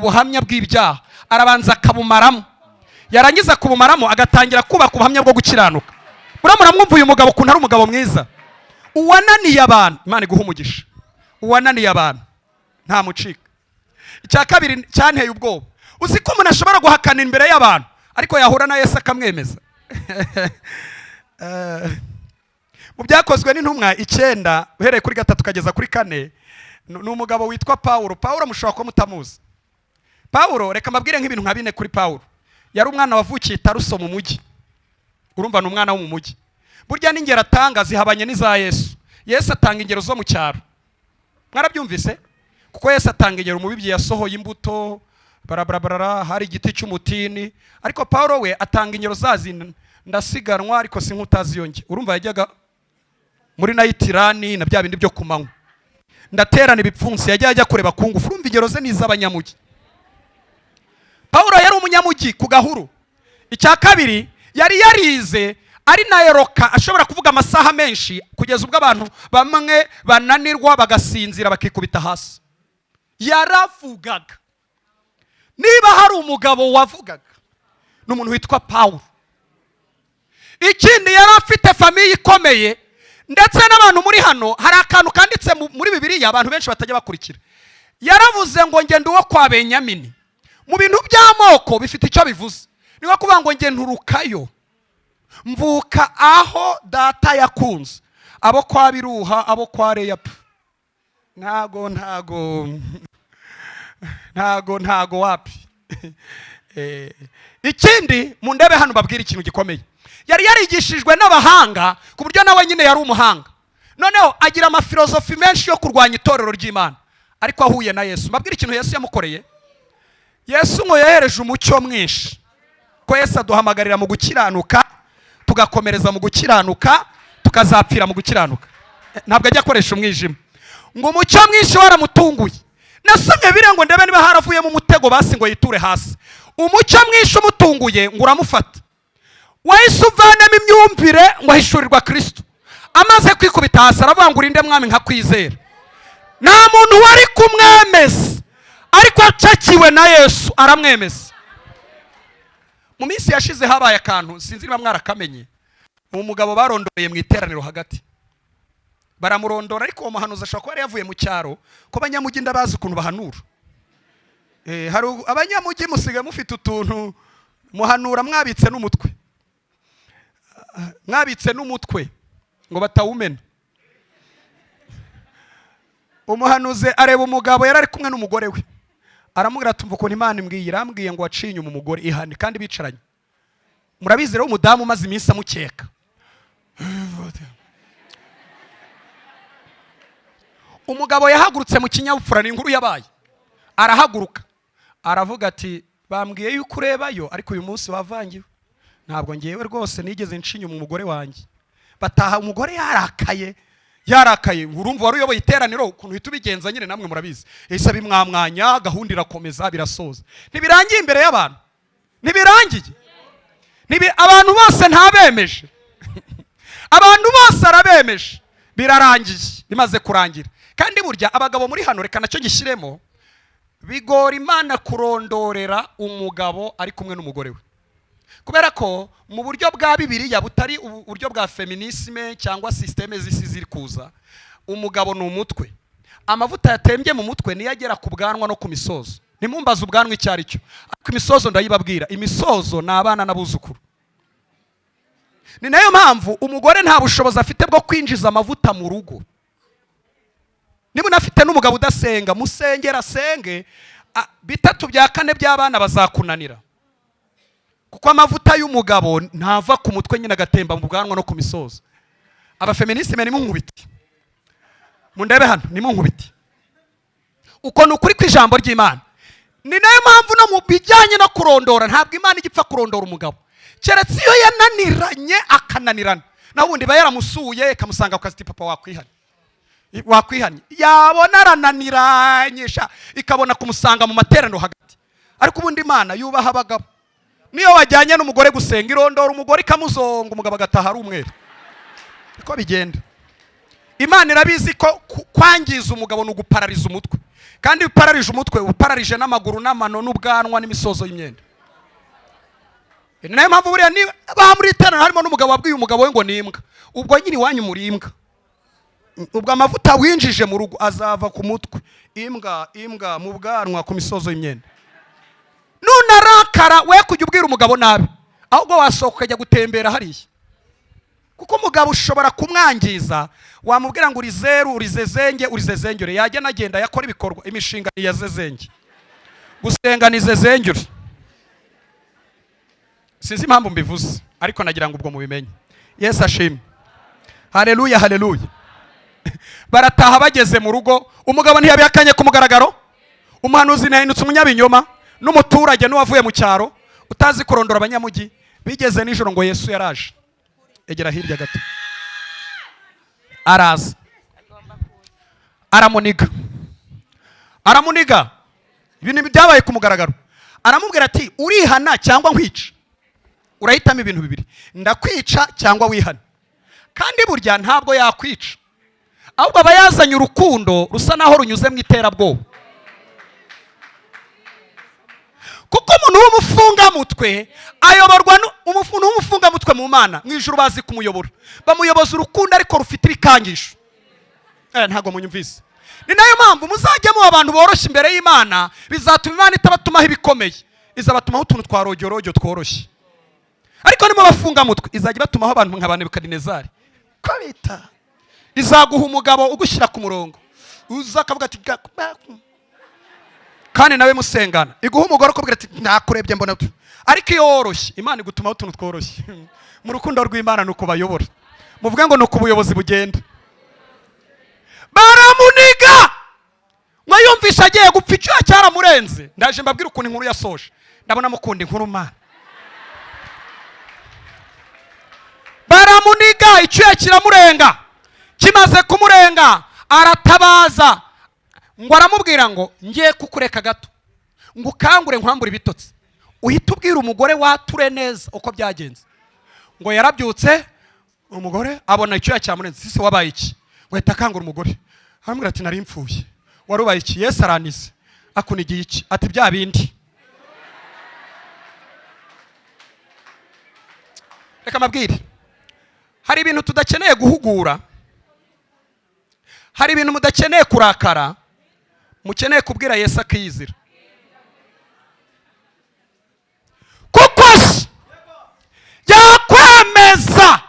buhamya bw'ibyaha. Arabanza akabumaramo, yarangiza kubumaramo agatangira kubaka ubuhamya bwo gukiranuka. Buriya muramwumva uyu mugabo ukuntu ari umugabo mwiza. Uwananiye abantu, Imana iguha umugisha. Uwananiye abantu ntamucika. Icya kabiri cyanteye ubwoba, uzi ko umuntu ashobora guhakana imbere y'abantu, ariko yahura na Yesu akamwemeza. Mu Byakozwe n'Intumwa 9, uhereye kuri 3 ukageza kuri 4, ni umugabo witwa Pawulo. Pawulo mushobora kuba mutamuzi. Pawulo, reka mbabwire nk'ibintu nka bine kuri Pawulo. Yari umwana wavukiye i Taruso mu mujyi. Urumva ni umwana wo mu mujyi. Burya n'ingero atanga zihabanye n'iza Yesu. Yesu atanga ingero zo mu cyaro, mwarabyumvise? Kuko Yesu atanga ingero umubibyi yasohoye imbuto, Barabarabarara, hari igiti cy'umutini. Ariko Paul we atanga ingero zazi: "Ndasiganwa ariko si nk'utazi iyo njye." Urumva yajyaga muri night run na bya bindi byo ku manywa. "Ndaterana ibipfunsi." Yajya ajya kureba ku ngufu. Urumva ingero ze ni iz'abanyamujyi. Paul yari umunyamujyi ku gahuru. Icya kabiri, yari yarize, ari na eroka, ashobora kuvuga amasaha menshi kugeza ubwo abantu bamwe bananirwa, bagasinzira, bakikubita hasi. Yaravugaga. Niba hari umugabo wavugaga, ni umuntu witwa Paul. Ikindi, yari afite famille ikomeye. Ndetse n'abantu muri hano, hari akantu kanditse muri Bibiliya abantu benshi batajya bakurikira. Yaravuze ngo: "Ngenda uwo kwa Benyamini." Mu bintu by'amoko bifite icyo bivuze. Ni nko kuvuga ngo: "Nge nturukayo, mvuka aho data yakunze." Abo kwa Biruha, abo kwa Reya, ntago ntago ntago ntago wapi. Ikindi mundebe hano, babwira ikintu gikomeye: yari yarigishijwe n'abahanga, ku buryo nawe nyine yari umuhanga. Noneho agira amafilozofi menshi yo kurwanya itorero ry'Imana. Ariko ahuye na Yesu, mbabwire ikintu Yesu yamukoreye. Yesu ngo yohereje umucyo mwinshi, ko Yesu aduhamagarira mu gukiranuka, tugakomereza mu gukiranuka, tukazapfira mu gukiranuka. Ntabwo ajya akoresha umwijima. Ngo umucyo mwinshi waramutunguye. Nasomye biriya ngo ndebe niba haravuyemo umutego, basi ngo yiture hasi. Umucyo mwinshi umutunguye, ngo uramufata, wahise uvanamo imyumvire, ngo ahishurirwa Kirisito. Amaze kwikubita hasi, aravuga ngo: "Urinde Mwami nkakwizera?" Nta muntu wari kumwemeza, ariko acakiwe na Yesu aramwemeza. Mu minsi yashize habaye akantu, sinzi niba mwarakamenye. Umugabo barondoye mu iteraniro hagati, baramurondora. Ariko uwo muhanuzi ashobora kuba yari yavuye mu cyaro, ko abanyamujyi ndabazi ukuntu bahanura. Hari abanyamujyi musigaye mufite utuntu muhanura mwabitse n'umutwe, mwabitse n'umutwe ngo batawumena. Umuhanuzi areba umugabo yari ari kumwe n'umugore we, aramubwira ati: "Umva ukuntu Imana imbwiye, irambwiye ngo waciye inyuma umugore, ihane." Kandi bicaranye. Murabizi rero, umudamu umaze iminsi amukeka. Umugabo yahagurutse mu kinyabupfura, ni inkuru yabaye. Arahaguruka aravuga ati: "Bambwiye yuko urebayo, ariko uyu munsi wavangiwe. Ntabwo ngewe rwose nigeze nca inyuma umugore wanjye." Bataha umugore yarakaye, yarakaye. Urumva wari uyoboye iteraniro, ukuntu uhita ubigenza nyine namwe murabizi. Yahise abimwamwanya, gahunda irakomeza, birasoza. Ntibirangiye imbere y'abantu, ntibirangiye. Abantu bose ntabemeje, abantu bose arabemeje, birarangiye. Bimaze kurangira, kandi burya abagabo muri hano, reka nacyo gishyiremo, bigora Imana kurondorera umugabo ari kumwe n'umugore we, kubera ko mu buryo bwa Bibiliya, butari uburyo bwa féminisme cyangwa système z'isi ziri kuza, umugabo ni umutwe. Amavuta yatembye mu mutwe niyo agera ku bwanwa no ku misozo. Ntimumbaze ubwanwa icyo ari cyo, ariko imisozo ndayibabwira. Imisozo ni abana n'abuzukuru. Ni nayo mpamvu umugore nta bushobozi afite bwo kwinjiza amavuta mu rugo. Niba unafite n'umugabo udasenga, musengera asenge, bitatu bya kane by'abana bazakunanira, kuko amavuta y'umugabo ntava ku mutwe nyine agatemba mu bwanwa no ku misozo. Abaféministes, nimunkubite, mundebe hano, nimunkubite. Uko ni ukuri kw'ijambo ry'Imana. Ni nayo mpamvu no mu bijyanye no kurondora, ntabwo Imana ijya ipfa kurondora umugabo, keretse iyo yananiranye, akananirana. Naho ubundi iba yaramusuye, ikamusanga ku kazi iti: "Papa, wakwihanye, wakwihanye." Yabona arananiranyisha, ikabona kumusanga mu materaniro hagati. Ariko ubundi Imana yubaha abagabo. Niyo wajyanye n'umugore gusenga, irondora umugore ikamuzonga, umugabo agataha ari umweru. Niko bigenda. Imana irabizi ko kwangiza umugabo ni uguparariza umutwe, kandi iyo upararije umutwe, uba upararije n'amaguru n'amano n'ubwanwa n'imisozo y'imyenda. Ni nayo mpamvu buriya niba muri iteraniro harimo n'umugabo wabwiye umugabo we ngo ni imbwa, ubwo nyine iwanyu muri imbwa. Ubwo amavuta winjije mu rugo azava ku mutwe, imbwa, imbwa, mu bwanwa, ku misozo y'imyenda. Nunarakara, we kujya ubwira umugabo nabi, ahubwo wasohoka ukajya gutembera hariya, kuko umugabo ushobora kumwangiza. Wamubwira ngo uri zeru, uri zezenge, uri zezengere, yajya anagenda yakora ibikorwa, imishinga ni iya zezenge, gusenga ni zezengere. Sinzi impamvu mbivuze, ariko nagira ngo ubwo mubimenye. Yesu ashimwe! Haleluya, haleluya! Barataha, bageze mu rugo, umugabo ntiyabihakanye ku mugaragaro, umuhanuzi ntiyahindutse umunyabinyoma. N'umuturage n'uwavuye mu cyaro utazi kurondora abanyamujyi. Bigeze nijoro, ngo Yesu yaraje. Egera hirya gato. Araza aramuniga, aramuniga. Ibintu byabaye ku mugaragaro. Aramubwira ati: "Urihana cyangwa nkwica? Urahitamo ibintu bibiri: ndakwica cyangwa wihana." Kandi burya ntabwo yakwica, ahubwo aba yazanye urukundo rusa naho runyuze mu iterabwoba, kuko umuntu w'umufungamutwe ayoborwa umuntu w'umufungamutwe mu Mana mu ijuru bazi kumuyobora, bamuyoboza urukundo ariko rufite ibikangisho. Ntabwo munyumvise. Ni nayo mpamvu muzajya muba abantu boroshye imbere y'Imana. Bizatuma Imana itabatumaho ibikomeye, izabatumaho utuntu twa rojyorojyo tworoshye. Ariko ni bafungamutwe, izajya ibatumaho abantu nka ba Nebukadinezari ko bita. Izaguha umugabo ugushyira ku murongo, uza akavuga ati kandi nawe musengana. Iguha umugore ukubwira ati: "Nakurebye mbona utu." Ariko iyo woroshye, Imana igutumaho utuntu tworoshye. Mu rukundo rw'Imana ni uko bayobora. Muvuge ngo ni uko ubuyobozi bugenda. Baramuniga ngo yumvishe agiye gupfa, icyuya cyaramurenze. Ndaje mbabwire ukuntu inkuru yasoje. Ndabona mukunda inkuru mana. Baramuniga, icyuya kiramurenga. Kimaze kumurenga aratabaza, ngo aramubwira ngo: "Ngiye kukureka gato ngo ukangure nkwambure ibitotsi, uhite ubwira umugore wature neza uko byagenze." Ngo yarabyutse, umugore abona icyuya cyamurenze. "Sise wabaye iki?" Ngo ahita akangura umugore, aramubwira ati: "Nari mpfuye. Wari ubaye iki?" "Yesu aranize." "Akunigiye iki?" Ati: "Bya bindi." Reka mbabwire, hari ibintu tudakeneye guhugura, hari ibintu mudakeneye kurakara, mukeneye kubwira Yesu akiyizira. Kuko se yakwemeza.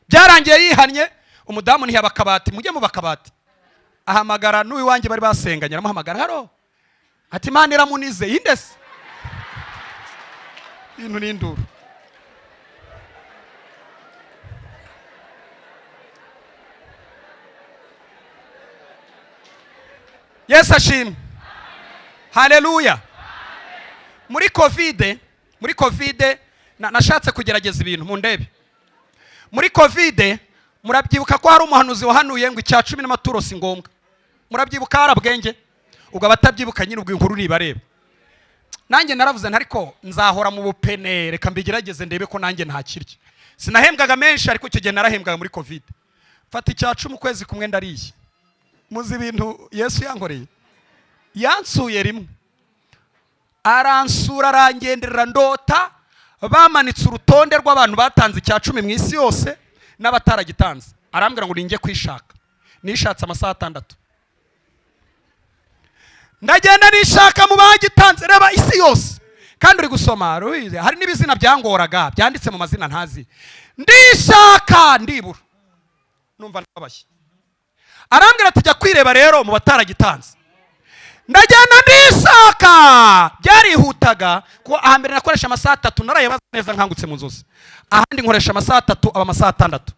Byarangiye yihannye. Umudamu ntiyaba akabati, mujye mu bakabati. Ahamagara n'uwiwanjye bari basenganye, aramuhamagara: "Haro." Ati: "Imana iramunize." Yindese ibintu n'induru. Yesu ashimwe, haleluya. Muri COVID nashatse kugerageza ibintu mu ndebe. Muri COVID murabyibuka ko hari umuhanuzi wahanuye ngo icya cumi n'amaturo si ngombwa. Murabyibuka? Harabwenge. Ubwo abatabyibuka nyine, ubwo inkuru nibareba. Nanjye naravuze nti: "Ariko nzahora mu bupene, reka mbigerageze ndebe ko nanjye ntakirya." Sinahembwaga menshi, ariko icyo gihe narahembwaga muri COVID. Mfata icya cumi, ukwezi kumwe ndariye. Muzi ibintu Yesu yankoreye? Yansuye rimwe, aransura, arangenderera. Ndota bamanitse urutonde rw'abantu batanze icya cumi mu isi yose n'abataragitanze. Arambwira ngo ninjye kwishaka. Nishatse amasaha 6, ndagenda nishaka mu bagitanze. Reba isi yose, kandi uri gusoma rubizi, hari n'ibizina byangoraga byanditse mu mazina ntazi. Ndishaka ndibura, numva ndababashye. Arambwira ati: "Jya kwireba rero mu bataragitanze." Ndagenda ndisaka. Byarihutaga kuko ahambere nakoresha amasaha 3, narayabaza neza nkangutse mu nzozi. Ahandi nkoresha amasaha 3, aba amasaha 6.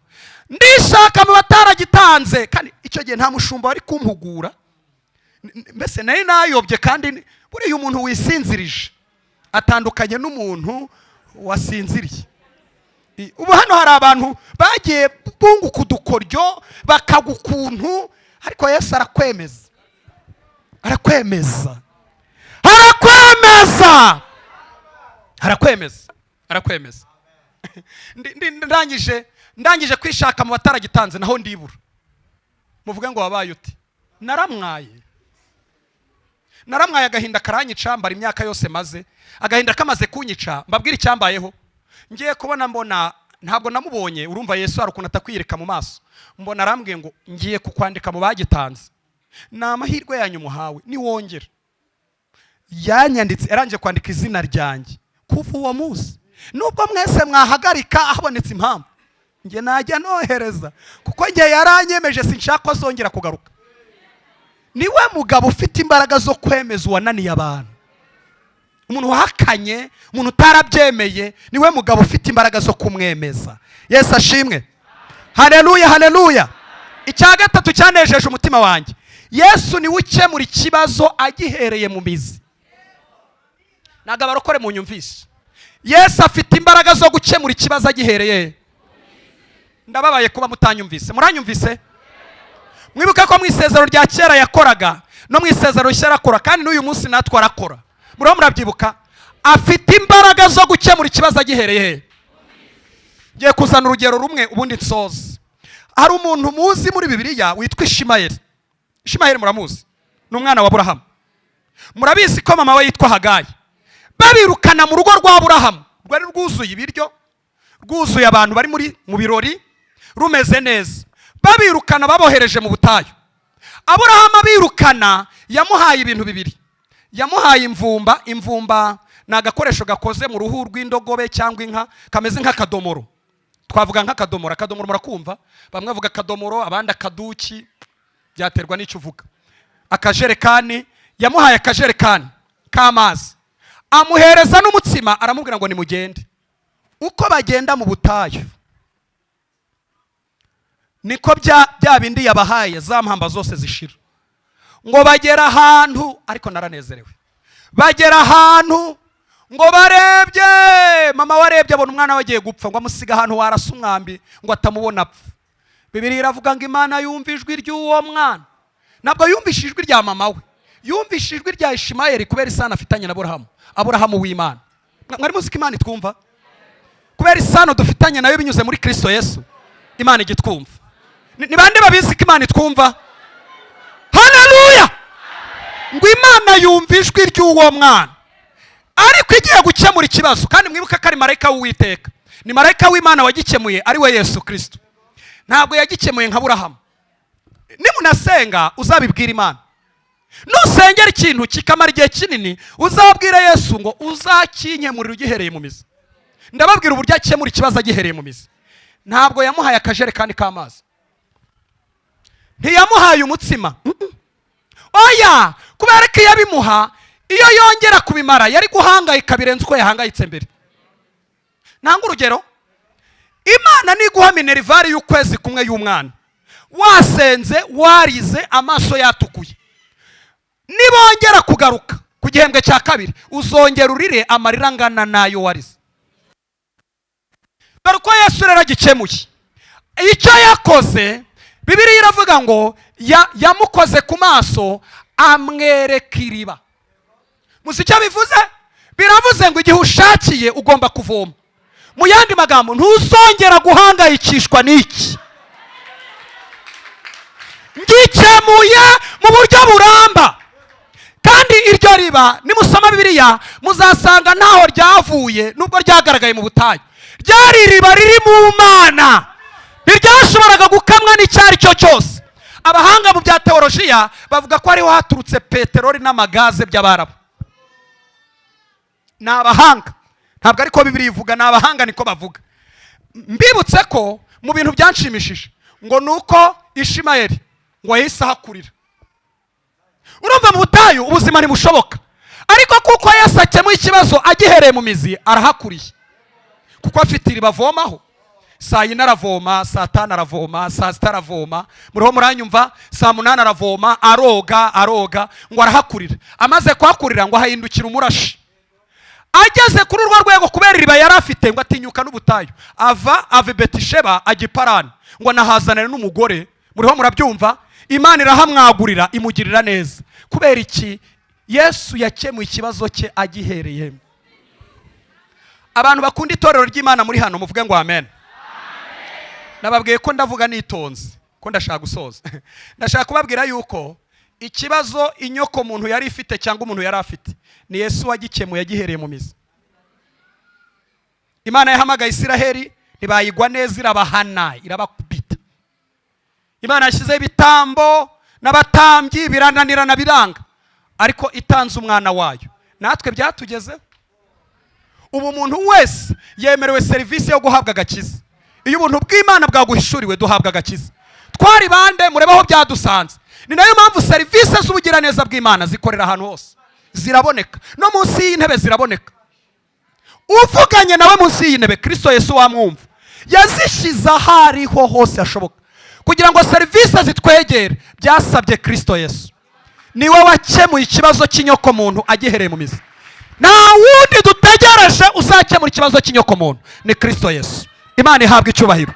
Ndishaka mu bataragitanze, kandi icyo gihe nta mushumba wari kumpugura. Mbese nari nayobye. Kandi buriya umuntu wisinzirije atandukanye n'umuntu wasinziriye. Ubu hano hari abantu bagiye bunguka udukoryo, bakagwa ukuntu, ariko Yesu arakwemeza, arakwemeza, arakwemeza, arakwemeza, arakwemeza. Ndangije kwishaka mu bataragitanze, naho ndibura. Muvuge ngo wabaye uti? Naramwaye, naramwaye, agahinda karanyica. Mbara imyaka yose maze, agahinda kamaze kunyica, mbabwire icyambayeho. Ngiye kubona mbona ntabwo namubonye. Urumva Yesu hari ukuntu atakwiyereka mu maso. Mbona arambwiye ngo: "Ngiye kukwandika mu bagitanze, ni amahirwe yanyu muhawe, niwongera." Yanyanditse, yarangije kwandika izina ryanjye. Kuva uwo munsi, nubwo mwese mwahagarika habonetse impamvu, njye najya nohereza, kuko njye yaranyemeje, sinshaka ko azongera kugaruka. Niwe mugabo ufite imbaraga zo kwemeza uwananiye abantu. Umuntu wahakanye, umuntu utarabyemeye, niwe mugabo ufite imbaraga zo kumwemeza. Yesu ashimwe, haleluya, haleluya. Icya gatatu cyanejeje umutima wanjye, Yesu niwe ukemura ikibazo agihereye mu mizi. Ntabwo abarokore munyumvise. Yesu afite imbaraga zo gukemura ikibazo agihereye. Ndababaye kuba mutanyumvise. Muranyumvise? Mwibuke ko mu isezerano rya kera yakoraga, no mu isezerano rishya arakora, kandi n'uyu munsi natwe arakora. Muriho murabyibuka? Afite imbaraga zo gukemura ikibazo agihereye he? Ngiye kuzana urugero rumwe, ubundi nsoze. Hari umuntu muzi muri Bibiliya witwa Ishimayeli. Ishimayeli muramuzi, ni umwana wa Aburahamu. Murabizi ko mama we yitwa Hagayi. Babirukana mu rugo rwa Aburahamu, rwari rwuzuye ibiryo, rwuzuye abantu bari muri mu birori, rumeze neza. Babirukana, babohereje mu butayu. Aburahamu abirukana yamuhaye ibintu bibiri. Yamuhaye imvumba. Imvumba ni agakoresho gakoze mu ruhu rw'indogobe cyangwa inka, kameze nk'akadomoro. Twavuga nk'akadomoro. Akadomoro murakumva? Bamwe bavuga akadomoro, abandi akaduki, byaterwa n'icyo uvuga. Akajerekani, yamuhaye akajerekani k'amazi, amuhereza n'umutsima, aramubwira ngo nimugende. Uko bagenda mu butayu, niko bya bindi yabahaye, za mpamba zose zishira. Ngo bagera ahantu, ariko naranezerewe, bagera ahantu ngo barebye, mama warebye abona umwana we agiye gupfa, ngo amusiga ahantu warasa umwambi ngo atamubona apfa. Bibiliya iravuga ngo Imana yumva ijwi ry'uwo mwana. Ntabwo yumvise ijwi rya mama we, yumvise ijwi rya Ishimayeli, kubera isano afitanye na Aburahamu, Aburahamu w'Imana. Mwari muzi ko Imana itwumva kubera isano dufitanye nayo binyuze muri Kristo Yesu? Imana ijya itwumva. Ni bande babizi ko Imana itwumva? Haleluya! Ngo Imana yumva ijwi ry'uwo mwana, ariko igiye gukemura ikibazo. Kandi mwibuke ko ari marayika w'Uwiteka, ni marayika w'Imana wagikemuye, ari we Yesu Kirisito. Ntabwo yagikemuye nka Burahamu. Nimunasenga, uzabibwira Imana. Nusengera ikintu kikamara igihe kinini, uzabwira Yesu ngo uzakinkemurira ugihereye mu mizi. Ndababwira uburyo akemura ikibazo agihereye mu mizi. Ntabwo yamuhaye akajerekani k'amazi, ntiyamuhaye umutsima. Oya, kubera ko iyo abimuha, iyo yongera kubimara, yari guhangayika birenze uko yahangayitse mbere. Nanga urugero: Imana niguha minerval y'ukwezi kumwe y'umwana, wasenze, warize, amaso yatukuye, nibongera kugaruka ku gihembwe cya kabiri, uzongera urire amarira angana n'ayo warize. Dore uko Yesu rero agikemuye. Icyo yakoze, Bibiliya iravuga ngo yamukoze ku maso, amwereka iriba. Muzi icyo bivuze? Biravuze ngo igihe ushakiye ugomba kuvoma. Mu yandi magambo, ntuzongera guhangayikishwa n'iki. Ngikemuye mu buryo buramba. Kandi iryo riba, nimusoma Bibiliya muzasanga ntaho ryavuye, nubwo ryagaragaye mu butayu. Ryari iriba riri mu Mana, ntiryashoboraga gukamwa n'icyo ari cyo cyose. Abahanga mu bya teolojiya bavuga ko ariho haturutse peteroli n'amagaze by'Abarabu. Ni abahanga, ntabwo ariko Bibiliya ivuga, ni abahanga niko bavuga. Mbibutse ko mu bintu byanshimishije ngo ni uko Ishimayeli ngo yahise ahakurira. Urumva, mu butayu ubuzima ntibushoboka, ariko kuko Yesu akemuye ikibazo agihereye mu mizi, arahakuriye, kuko afite iriba avomaho. Saa 4 aravoma, saa 5 aravoma, saa 6 aravoma, muriho muranyumva? Saa 8 aravoma, aroga, aroga, ngo arahakurira. Amaze kuhakurira, ngo ahindukira umurashi. Ageze kuri urwo rwego, kubera iriba yari afite, ngo atinyuka n'ubutayu, ava i Betisheba ajya i Parani, ngo anahazanire n'umugore. Muriho murabyumva? Imana irahamwagurira, imugirira neza. Kubera iki? Yesu yakemuye ikibazo cye agihereye. Abantu bakunda itorero ry'Imana muri hano, muvuge ngo amen. Nababwiye ko ndavuga nitonze, ko ndashaka gusoza. Ndashaka kubabwira yuko ikibazo inyoko muntu yari ifite cyangwa umuntu yari afite, ni Yesu wagikemuye agihereye mu mizi. Imana yahamagaye Isiraheli, ntibayigwa neza, irabahana, irabakubita. Imana yashyizeho ibitambo n'abatambyi, birananirana, biranga, ariko itanze umwana wayo. Natwe byatugezeho. Ubu umuntu wese yemerewe serivisi yo guhabwa agakiza. Iyo ubuntu bw'Imana bwaguhishuriwe, duhabwa agakiza. Twari bande? Murebe aho byadusanze. Ni nayo mpamvu serivisi z'ubugiraneza bw'Imana zikorera ahantu hose, ziraboneka no munsi y'intebe ziraboneka. Uvuganye nawe munsi y'intebe, Kirisito Yesu wamwumva. Yazishyize aho ariho hose hashoboka. Kugira ngo serivisi zitwegere byasabye Kirisito Yesu. Niwe wakemuye ikibazo cy'inyokomuntu agihereye mu mizi. Nta wundi dutegereje uzakemura ikibazo cy'inyokomuntu, ni Kirisito Yesu. Imana ihabwa icyubahiro.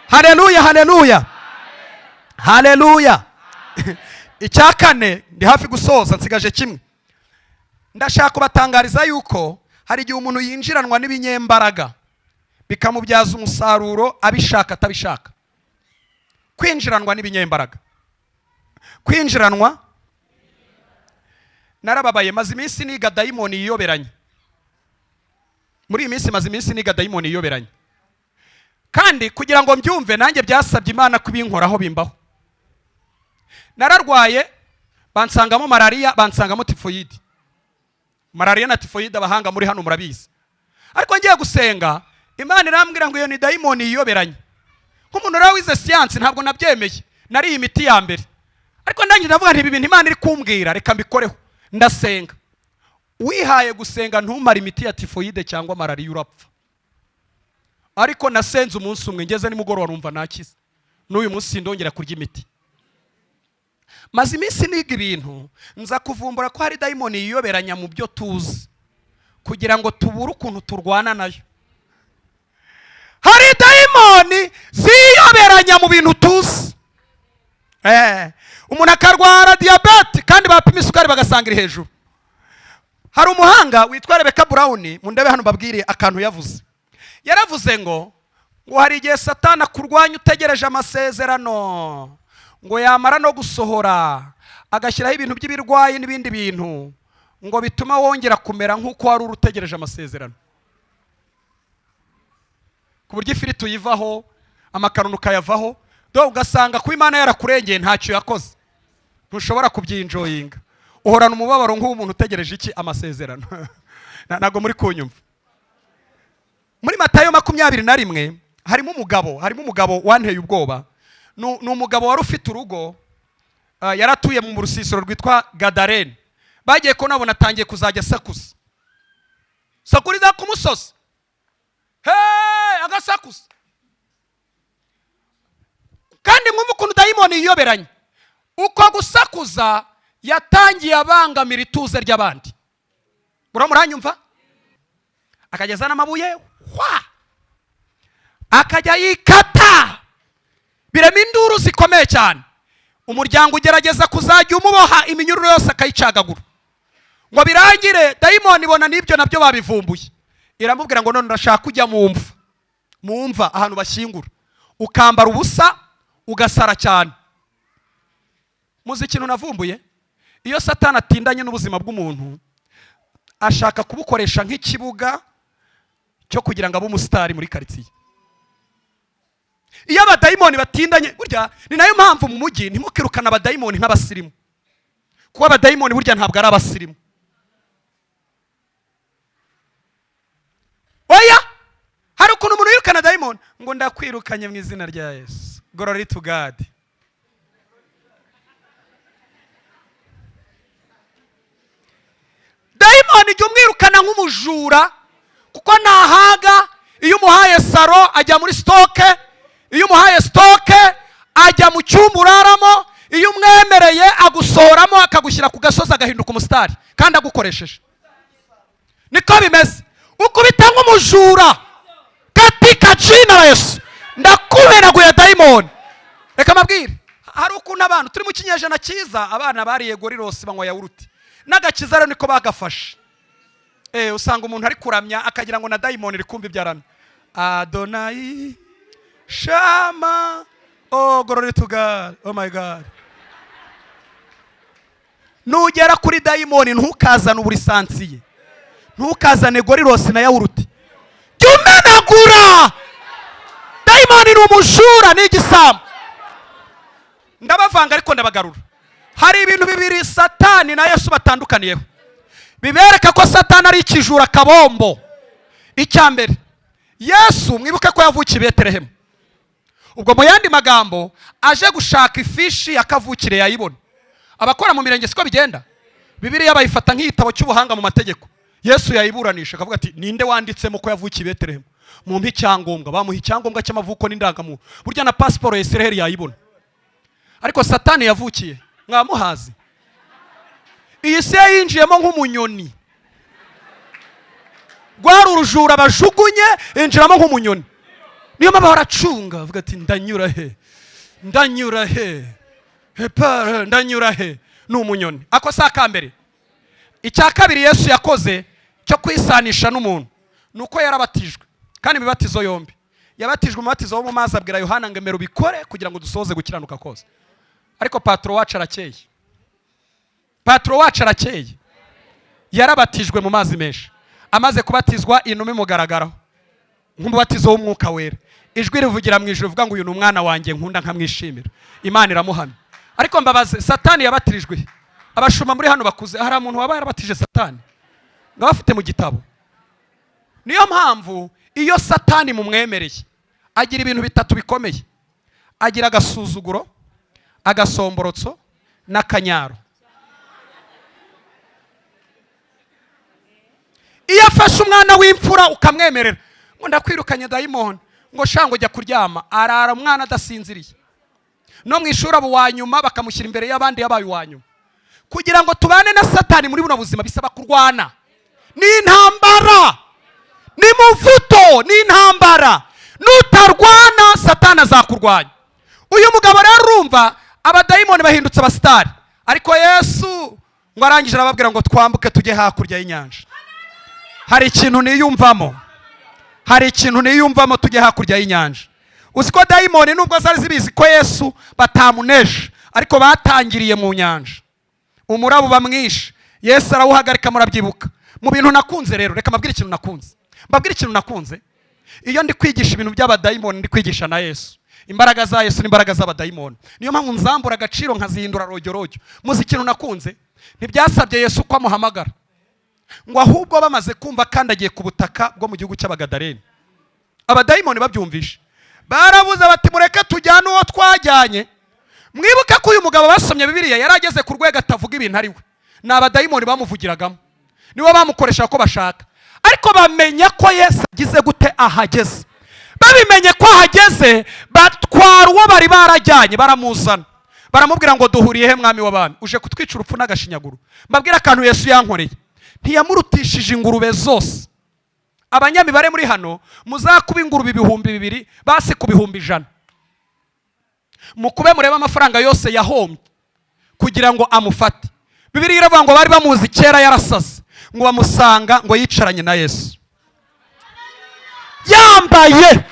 Haleluya, haleluya, haleluya. Icya kane, ndi hafi gusoza, nsigaje kimwe. Ndashaka kubatangariza yuko hari igihe umuntu yinjiranwa n'ibinyembaraga bikamubyaza umusaruro, abishaka atabishaka. Kwinjiranwa n'ibinyembaraga, kwinjiranwa. Narababaye, maze iminsi niga dayimoni yiyoberanye. Muri iyi minsi maze iminsi niga dayimoni yiyoberanye, kandi kugira ngo mbyumve nanjye byasabye Imana kubinkoraho, bimbaho. Nararwaye, bansangamo malariya, bansangamo tifoyidi. Malariya na tifoyide abahanga muri hano murabizi. Ariko ngiye gusenga, Imana irambwira ngo iyo ni dayimoni yiyoberanye. Nk'umuntu rero wize siyansi, ntabwo nabyemeye, nariye imiti ya mbere. Ariko ndangije ndavuga nti: "Ibi bintu Imana iri kumbwira, reka mbikoreho." Ndasenga. Wihaye gusenga ntumare imiti ya tifoyide cyangwa malariya, urapfa. Ariko nasenze umunsi umwe, ngeze nimugoroba numva nakize. N'uyu munsi ndongera kurya imiti. Maze iminsi niga ibintu, nza kuvumbura ko hari dayimoni yiyoberanya mu byo tuzi kugira ngo tubure ukuntu turwana nayo. Hari dayimoni ziyoberanya mu bintu tuzi. Umuntu akarwara diyabete kandi bapima isukari bagasanga iri hejuru. Hari umuhanga witwa Rebecca Brown, mu ndebe hano mbabwire akantu yavuze. Yaravuze ngo hari igihe Satani akurwanya utegereje amasezerano, ngo yamara no gusohora agashyiraho ibintu by'ibirwayi n'ibindi bintu ngo bituma wongera kumera nk'uko wari uri utegereje amasezerano, ku buryo ifiriti uyivaho, amakaroni ukayavaho, do ugasanga kuba Imana yarakurengeye ntacyo yakoze, ntushobora kubyinjoyinga, uhorana umubabaro nk'umuntu utegereje iki? Amasezerano. Ntabwo muri kunyumva. Muri Matayo 21 harimo umugabo wanteye ubwoba. Ni umugabo wari ufite urugo, yaratuye mu rusisiro rwitwa Gadarene. Bagiye kubona babona atangiye kuzajya asakuza, sakuriza ku musozi, he agasakuza. Kandi mwumve ukuntu dayimoni yiyoberanya. Uko gusakuza yatangiye abangamira ituze ry'abandi. Muranyumva? Akageza n'amabuye hwa, akajya yikata, birema induru zikomeye cyane. Umuryango ugerageza kuzajya umuboha iminyururu yose akayicagagura ngo birangire. Dayimoni ibona n'ibyo nabyo babivumbuye, iramubwira ngo: "None urashaka kujya mu mva, mu mva ahantu bashyingura, ukambara ubusa, ugasara cyane." Muzi ikintu navumbuye? Iyo Satani atindanye n'ubuzima bw'umuntu, ashaka kubukoresha nk'ikibuga cyo kugira ngo abe umusitari muri karitsiye. Iyo abadayimoni batindanye burya, ni nayo mpamvu mu mujyi ntimukirukane abadayimoni nk'abasirimu, kuko abadayimoni burya ntabwo ari abasirimu. Oya, hari ukuntu umuntu yirukana dayimoni ngo: "Ndakwirukanye mu izina rya Yesu, glory to God." Dayimoni jya umwirukana nk'umujura, kuko ntahaga. Iyo umuhaye saro ajya muri stock, iyo umuhaye stock ajya mu cyumba uraramo, iyo umwemereye agusohoramo akagushyira ku gasozi, agahinduka umusitari kandi agukoresheje. Niko bimeze, ukubita nk'umujura. Katika jina la Yesu, ndakubenaguye dayimoni. Reka mbabwire, hari ukuntu abantu turi mu kinyejana cyiza, abana bariye gorirosi, banywa yawurute, n'agakiza rero niko bagafashe. Usanga umuntu ari kuramya akagira ngo na dayimoni iri kumva ibyo aramya: "Adonayi shama, oh, glory to God, oh my God." Nugera kuri dayimoni, ntukazane uburisansiye, ntukazane gorirosi na yawurute, jya umenagura. Dayimoni ni umujura, ni igisambo. Ndabavanga ariko ndabagarura. Hari ibintu bibiri Satani na Yesu batandukaniyeho bibereka ko Satani ari ikijura kabombo. Icya mbere, Yesu mwibuke ko yavukiye i Betelehemu. Ubwo mu yandi magambo, aje gushaka ifishi ya kavukire yayibona. Abakora mu mirenge siko bigenda? Bibiliya bayifata nk'igitabo cy'ubuhanga mu mategeko. Yesu yayiburanisha akavuga ati: "Ninde wanditsemo ko yavukiye i Betelehemu? Mumpe icyangombwa." Bamuha icyangombwa cy'amavuko n'indangamuntu. Burya na pasiporo ya Israel yayibona. Ariko Satani yavukiye mwamuhazi, iyi si yayinjiyemo nk'umunyoni. Rwari urujura bajugunye, yinjiramo nk'umunyoni. Niyo mpamvu ahora acunga, avuga ati: "Ndanyura he? Ndanyura he? Hepara, ndanyura he?" Ni umunyoni. Ako si akambere. Icya kabiri Yesu yakoze cyo kwisanisha n'umuntu ni uko yarabatijwe, kandi imibatizo yombi. Yabatijwe umubatizo wo mu mazi, abwira Yohana ngo: "Emera ubikore kugira ngo dusohoze gukiranuka kose." Ariko patron wacu arakeye, patron wacu arakeye. Yarabatijwe mu mazi menshi. Amaze kubatizwa, inuma imugaragaraho nk'umubatizo w'Umwuka Wera. Ijwi rivugira mu ijuru rivuga ngo: "Uyu ni umwana wanjye nkunda nkamwishimira." Imana iramuhamya. Ariko mbabaze, Satani yabatirijwe he? Abashumba muri hano bakuze, hari umuntu waba yarabatije Satani ngo abafite mu gitabo? Niyo mpamvu iyo Satani mumwemereye agira ibintu bitatu bikomeye: agira agasuzuguro, agasomborotso n'akanyaro. Iyo afashe umwana w'imfura ukamwemerera ngo: "Ndakwirukanye dayimoni," ngo: "Shango jya kuryama," arara umwana adasinziriye. No mu ishuri aba uwa nyuma, bakamushyira imbere y'abandi yabaye uwa nyuma. Kugira ngo tubane na Satani muri buno buzima bisaba kurwana. Ni intambara, ni muvuto, ni intambara. Nutarwana, Satani azakurwanya. Uyu mugabo rero, urumva abadayimoni bahindutse abasitari. Ariko Yesu ngo arangije arababwira ngo: "Twambuke tujye hakurya y'inyanja." Hari ikintu niyumvamo, hari ikintu niyumvamo. Tujye hakurya y'inyanja. Uzi ko dayimoni, nubwo zari zibizi ko Yesu batamunesha, ariko batangiriye mu nyanja, umuraba uba mwinshi, Yesu arawuhagarika, murabyibuka. Mu bintu nakunze rero, reka mbabwire ikintu nakunze, mbabwire ikintu nakunze. Iyo ndi kwigisha ibintu by'abadayimoni, ndi kwigisha na Yesu. Imbaraga za Yesu n'imbaraga z'abadayimoni, niyo mpamvu nzambura agaciro nkazihindura rojyorojyo. Muzi ikintu nakunze? Ntibyasabye Yesu ko amuhamagara, ngo ahubwo bamaze kumva akandagiye ku butaka bwo mu gihugu cy'Abagadareni, abadayimoni babyumvishe barabuze bati: "Mureke tujyane uwo twajyanye." Mwibuke ko uyu mugabo, basomye Bibiliya, yari ageze ku rwego atavuga ibintu ari we, ni abadayimoni bamuvugiragamo, nibo bamukoresha ko bashaka. Ariko bamenya ko Yesu agize gute? Ahageze. Babimenye ko ahageze, batwara uwo bari barajyanye, baramuzana, baramubwira ngo: "Duhuriye he, mwami w'abami? Uje kutwica urupfu n'agashinyaguro?" Mbabwire akantu Yesu yankoreye: ntiyamurutishije ingurube zose. Abanyamibare muri hano, muzakuba ingurube 2000 basi ku 100,000, mukube murebe amafaranga yose yahombye kugira ngo amufate. Bibiliya iravuga ngo bari bamuzi kera yarasaze, ngo bamusanga ngo yicaranye na Yesu yambaye,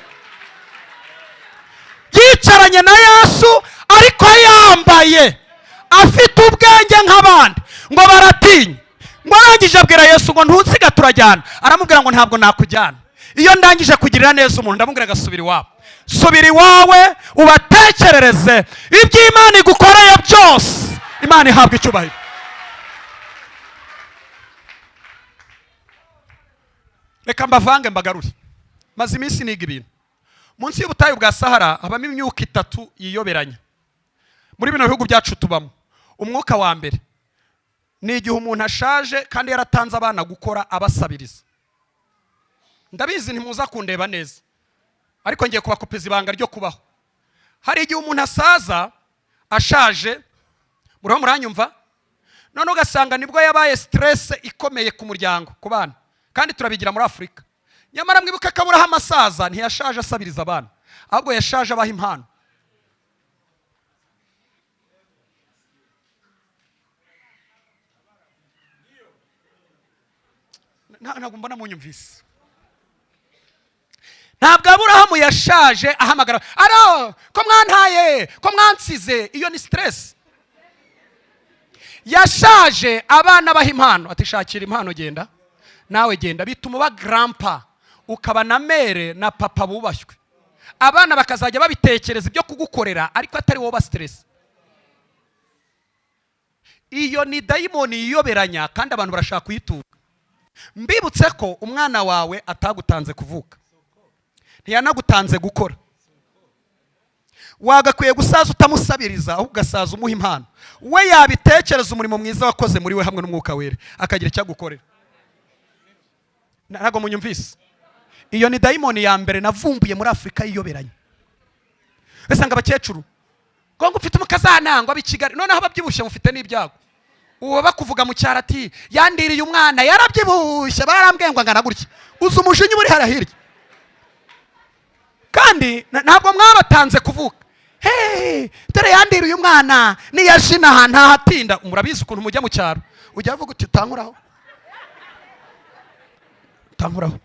yicaranye na Yesu ariko yambaye, afite ubwenge nk'abandi, ngo baratinya. Ngo arangije abwira Yesu ngo: "Ntunsiga, turajyana." Aramubwira ngo: "Ntabwo nakujyana." Iyo ndangije kugirira neza umuntu, ndamubwira agasubira iwabo: "Subira iwawe ubatekerereze ibyo Imana igukoreye byose." Imana ihabwa icyubahiro. Reka mbavange mbagarure. Maze iminsi niga ibintu. Munsi y'ubutayu bwa Sahara habamo imyuka itatu yiyoberanya. Muri bino bihugu byacu tubamo, umwuka wa mbere ni igihe umuntu ashaje kandi yaratanze abana gukora, abasabiriza. Ndabizi ntimuza kundeba neza, ariko ngiye kubakopeza ibanga ryo kubaho. Hari igihe umuntu asaza ashaje, muriho muranyumva, none ugasanga nibwo yabaye stress ikomeye ku muryango, ku bana, kandi turabigira muri Afurika. Nyamara mwibuke ko Aburahamu asaza ntiyashaje asabiriza abana, ahubwo yashaje abaha impano. Ntabwo mbona munyumvise. Ntabwo Aburahamu yashaje ahamagara: "Aro, ko mwantaye, ko mwansize?" Iyo ni stress. Yashaje abana baha impano, ati: "Shakira impano, genda nawe, genda." Bituma uba grandpa, ukaba na mère na papa bubashywe. Abana bakazajya babitekereza ibyo kugukorera, ariko atari wowe ba stress. Iyo ni dayimoni yiyoberanya, kandi abantu barashaka kuyitunga. Mbibutse ko umwana wawe atagutanze kuvuka, ntiyanagutanze gukora. Wagakwiye gusaza utamusabiriza, ahubwo ugasaza umuha impano. We yabitekereza umurimo mwiza wakoze muri we hamwe n'Umwuka Wera, akagira icyo agukorera. Ntabwo munyumvise. Iyo ni dayimoni ya mbere navumbuye muri Afurika yiyoberanya. Usanga abakecuru Ngo ufite umukazana ngo abe i Kigali, noneho ababyibushye mufite n'ibyago. Uwo bakuvuga mu cyaro ati: "Yandiriye umwana, yarabyibushye, barambwiye ngo angana gutya." Uzi umujinya uba uri hariya hirya? Kandi ntabwo mwabatanze kuvuka. Hey, dore yandiriye umwana, niyashina aha ntahatinda. Murabizi ukuntu mujya mu cyaro, ujya uvuga uti: "Utankuraho, utankuraho,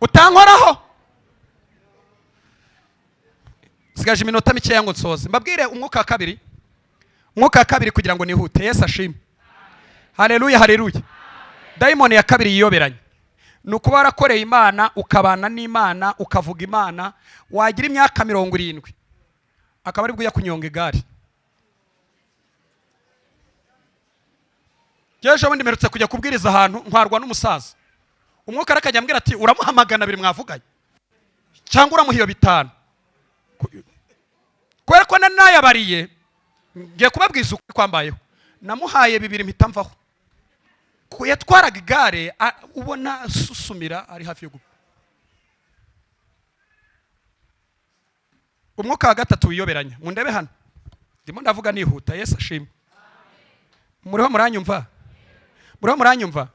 utankoraho." Sigaje iminota mikeya ngo nsoze, mbabwire umwuka wa kabiri. Umwuka wa kabiri, kugira ngo nihute. Yesu ashime, haleluya, haleluya. Dayimoni ya kabiri yiyoberanye ni ukuba warakoreye Imana, ukabana n'Imana, ukavuga Imana, wagira imyaka 70 akaba aribwo ujya kunyonga igare. Ejo bundi mperutse kujya kubwiriza ahantu, ntwarwa n'umusaza. Umwuka arakajya ambwira ati: "Uramuha 200 mwavuganye cyangwa uramuha iyo 5?" Kubera ko nayabariye, ngiye kubabwiza ukuri kwambayeho, namuhaye 2 mpita mvaho. Ko yatwaraga igare ubona asusumira, ari hafi yo gupfa. Umwuka wa gatatu wiyoberanya, mundebe hano, ndimo ndavuga nihuta. Yesu ashimwe. Muriho muranyumva? Muriho muranyumva?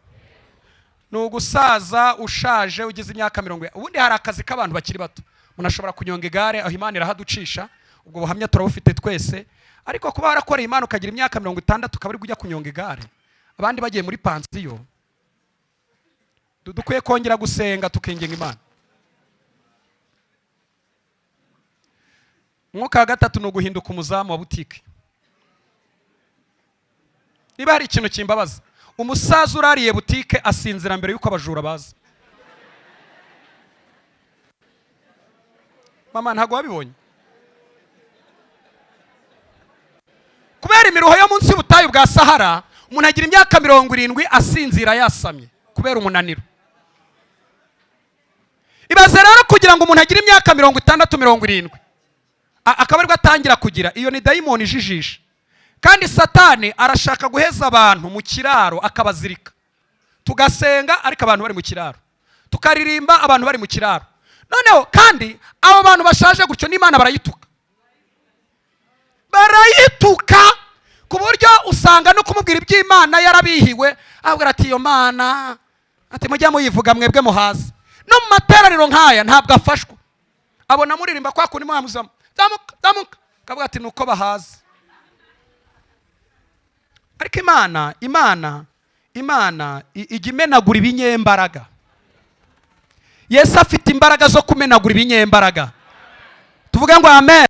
Ni ugusaza ushaje, ugize imyaka 40. Ubundi hari akazi k'abantu bakiri bato, umuntu ashobora kunyonga igare, aho Imana irahaducisha, ubwo buhamya turabufite twese. Ariko kuba warakoreye Imana ukagira imyaka 60 ukaba uri kujya kunyonga igare abandi bagiye muri pansiyo, dukwiye kongera gusenga tukinginga Imana. Umwuka wa gatatu ni uguhinduka umuzamu wa butike. Niba hari ikintu kimbabaza, umusaza urariye butike asinzira mbere y'uko abajura baza. Mama, ntabwo wabibonye? Kubera imiruho yo munsi y'ubutayu bwa Sahara, umuntu agira imyaka 70 asinzira yasamye kubera umunaniro. Ibaze rero kugira ngo umuntu agire imyaka 60, 70, akaba aribwo atangira kugira iyo. Ni dayimoni ijijisha, kandi Satani arashaka guheza abantu mu kiraro akabazirika. Tugasenga ariko abantu bari mu kiraro, tukaririmba abantu bari mu kiraro. Noneho kandi abo bantu bashaje gutyo n'Imana barayituka, barayituka, ku buryo usanga no kumubwira iby'Imana yarabihiwe, abwira ati: "Iyo Mana," ati, "mujya muyivuga mwebwe muhaze." No mu materaniro nk'aya ntabwo afashwa, abona muririmba kwa kundi muhamuzamo zamuka zamuka, akavuga ati: "Nuko bahaze." Ariko Imana ijya imenagura ibinyembaraga. Yesu afite imbaraga zo kumenagura ibinyembaraga. Tuvuge ngo amen,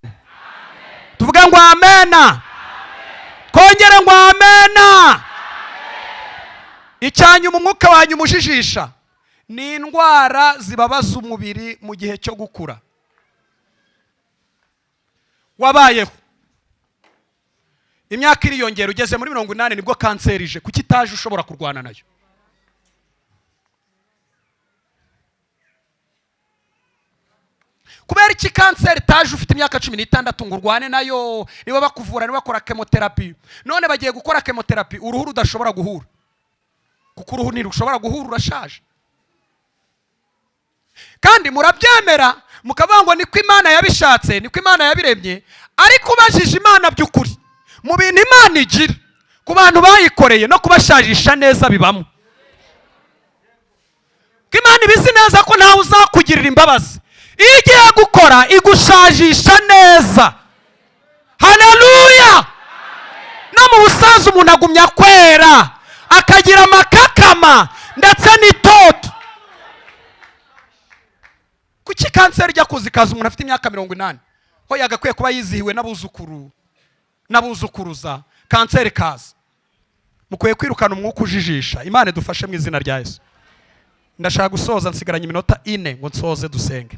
tuvuge ngo amena, twongere ngo amena. Icyanyuma, umwuka wa nyuma ujijisha, ni indwara zibabaza umubiri mu gihe cyo gukura. Wabayeho, imyaka iriyongera, ugeze muri 80, nibwo kanseri ije. Kuki itaje ushobora kurwana nayo? Kubera iki kanseri itaje ufite imyaka 16 ngo urwane nayo? Niba bakuvura, niba bakora chemotherapy, none bagiye gukora chemotherapy uruhu rudashobora guhura, kuko uruhu ntirushobora guhura, urashaje. Kandi murabyemera mukavuga ngo niko Imana yabishatse, niko Imana yabiremye. Ariko ubajije Imana by'ukuri, mu bintu Imana igira ku bantu bayikoreye, no kubashajisha neza bibamo. Ko Imana ibizi neza ko ntawe uzakugirira imbabazi, iyo igiye gukora igushajisha neza. Haleluya! No mu busaza umuntu agumya kwera, akagira amakakama ndetse n'itoto. Kuki kanseri ijya kuza ikaza umuntu afite imyaka 80, ho yagakwiye kuba yizihiwe n'abuzukuru n'abuzukuruza, kanseri ikaza? Mukwiye kwirukana umwuka ujijisha. Imana idufashe mu izina rya Yesu. Ndashaka gusoza, nsigaranye iminota 4 ngo nsoze dusenge.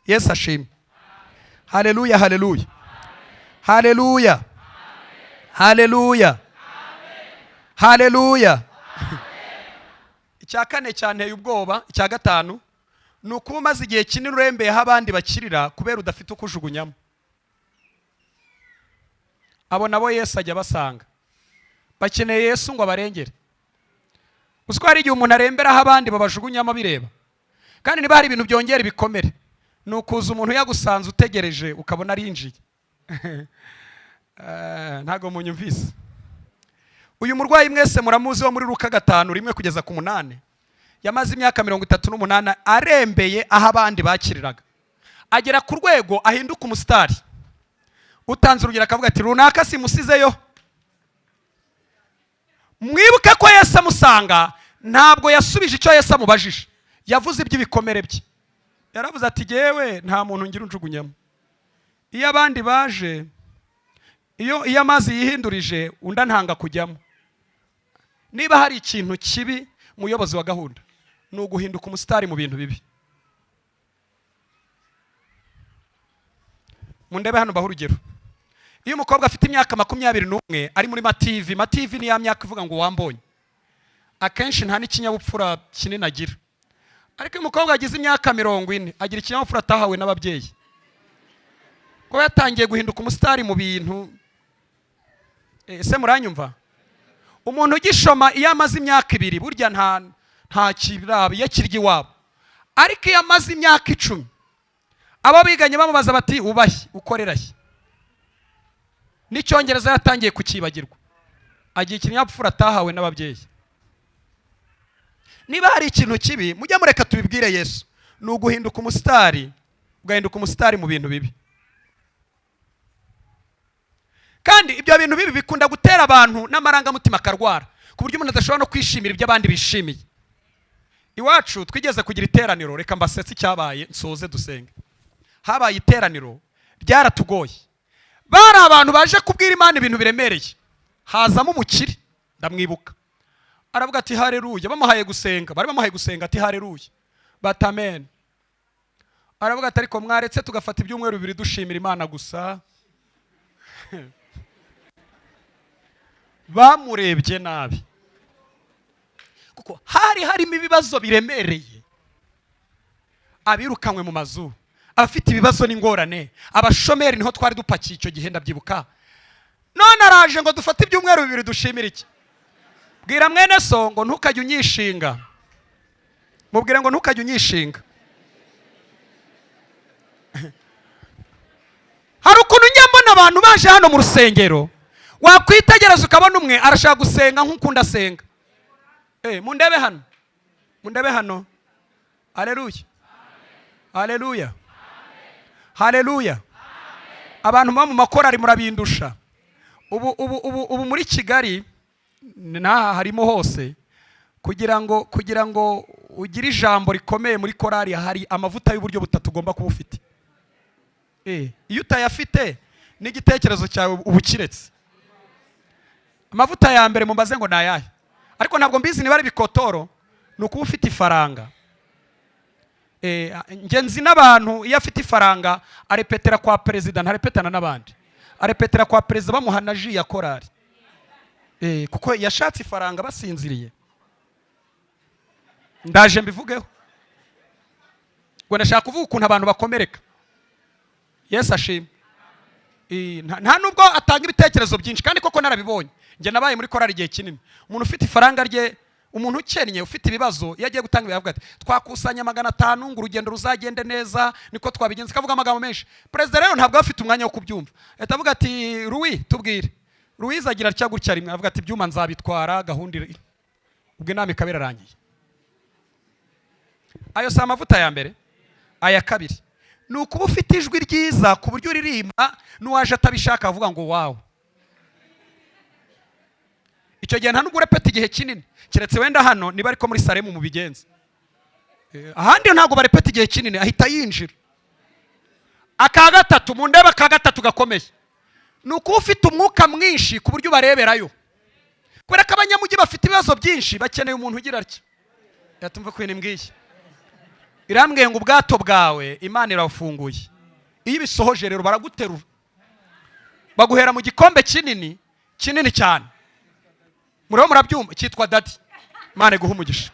Yesu ashimwe, haleluya, haleluya, haleluya, haleluya, haleluya. Icya kane cyanteye ubwoba, icya gatanu, ni ukuba umaze igihe kinini urembeyeho abandi bakirira kubera udafite uko ujugunyamo. Abo nabo Yesu ajya abasanga, bakeneye Yesu ngo abarengere. Uzi ko hari igihe umuntu aremberaho abandi babajugunyamo bireba? Kandi niba hari ibintu byongera ibikomere, ni Ni ukuza umuntu yagusanze utegereje, ukabona arinjiye. Ntabwo munyumvise. Uyu murwayi mwese muramuzi, wo muri Luka 5:1 kugeza ku 8. Yamaze imyaka 38 arembeye aho abandi bakiriraga, agera ku rwego ahinduka umusitari. Utanze urugero akavuga ati: "Runaka simusizeyo." Mwibuke ko Yesu amusanga ntabwo yasubije icyo Yesu amubajije, yavuze iby'ibikomere bye. Yaravuze ati: "Jyewe nta muntu ngira unjugunyamo. Iyo abandi baje, iyo amazi yihindurije, undi antanga kujyamo." Niba hari ikintu kibi, muyobozi wa gahunda, ni uguhinduka umusitari mu bintu bibi. Mundebe hano, mbahe urugero. Iyo umukobwa afite imyaka 21 ari muri mative, mative ni ya myaka ivuga ngo "Wambonye", akenshi nta n'ikinyabupfura kinini agira. Ariko iyo umukobwa agize imyaka 40, agira ikinyabupfura atahawe n'ababyeyi, kuba yatangiye guhinduka umusitari mu bintu. Ese muranyumva? Umuntu ugishoma, iyo amaze imyaka 2, burya nta kiraba iyo akirya iwabo. Ariko iyo amaze imyaka 10, abo biganye bamubaza bati: "Ubahe, ukorera he?" N'icyongereza yatangiye kukibagirwa, agira ikinyabupfura atahawe n'ababyeyi. Niba hari ikintu kibi, mujye mureka tubibwire Yesu, ni uguhinduka umusitari, ugahinduka umusitari mu bintu bibi. Kandi ibyo bintu bibi bikunda gutera abantu n'amarangamutima akarwara, ku buryo umuntu adashobora no kwishimira ibyo abandi bishimiye. Iwacu twigeze kugira iteraniro. Reka mbasetse icyabaye, nsoze dusenge. Habaye iteraniro, ryaratugoye. Bari abantu baje kubwira Imana ibintu biremereye. Hazamo umukire, ndamwibuka, aravuga ati: "Hareruya." Bamuhaye gusenga, bari bamuhaye gusenga, ati: "Hareruya." Bati: "Amen." Aravuga ati: "Ariko mwaretse tugafata ibyumweru 2 dushimira Imana gusa." Bamurebye nabi, kuko hari harimo ibibazo biremereye: abirukanywe mu mazu, abafite ibibazo n'ingorane, abashomeri. Niho twari dupakiye icyo gihe, ndabyibuka. None araje ngo dufate ibyumweru 2 dushimire iki? Bwira mwene so ngo: "Ntukajye unyishinga." Mubwire ngo: "Ntukajye unyishinga." Hari ukuntu njya mbona abantu baje hano mu rusengero, wakwitegereza ukabona umwe arashaka gusenga nk'ukundi asenga. Mundebe hano, mundebe hano. Aleluya, aleluya, haleluya! Abantu muba mu makorari murabindusha. Ubu muri Kigali n'aha harimo hose, kugira ngo ugire ijambo rikomeye muri korari, hari amavuta y'uburyo butatu ugomba kuba ufite. Iyo utayafite, n'igitekerezo cyawe uba ukiretse. Amavuta ya mbere, mumbaze ngo ni ayahe, ariko ntabwo mbizi niba ari bikotoro, ni ukuba ufite ifaranga. Njye nzi n'abantu, iyo afite ifaranga arepetera kwa perezida, ntarepetana n'abandi, arepetera kwa perezida, bamuha na ji ya korari, kuko yashatse ifaranga basinziriye. Ndaje mbivugeho. Ngo ndashaka kuvuga ukuntu abantu bakomereka. Yesu ashimwe. Nta nubwo atanga ibitekerezo byinshi, kandi koko narabibonye. Njye nabaye muri korari igihe kinini. Umuntu ufite ifaranga rye, umuntu ukennye ufite ibibazo, iyo agiye gutanga ibibazo ati: "Twakusanya 500 ngo urugendo ruzagende neza, niko twabigenza," akavuga amagambo menshi. Perezida rero ntabwo aba afite umwanya wo kubyumva, ahita avuga ati: "Louis, tubwire." Louis agira atya gutya rimwe, avuga ati: "Ibyuma nzabitwara gahunda ubwo inama ikaba irarangiye. Ayo si amavuta ya mbere. Aya kabiri ni ukuba ufite ijwi ryiza, ku buryo uririmba n'uwaje atabishaka avuga ngo "Wow." Icyo gihe nta nubwo urepeta igihe kinini, keretse wenda hano niba ariko muri Salemu mubigenza. Ahandi ntabwo barepeta igihe kinini, ahita yinjira. Aka gatatu, mu ndebe, aka gatatu gakomeye, ni ukuba ufite umwuka mwinshi ku buryo ubareberayo, kubera ko abanyamujyi bafite ibibazo byinshi, bakeneye umuntu ugira atya. Yatumva ko mbwiye, irambwiye ngo: "Ubwato bwawe Imana irabufunguye." Iyo ibisohoje rero, baraguterura, baguhera mu gikombe kinini kinini cyane. Muriho murabyumva, cyitwa Daddy. Imana iguha umugisha.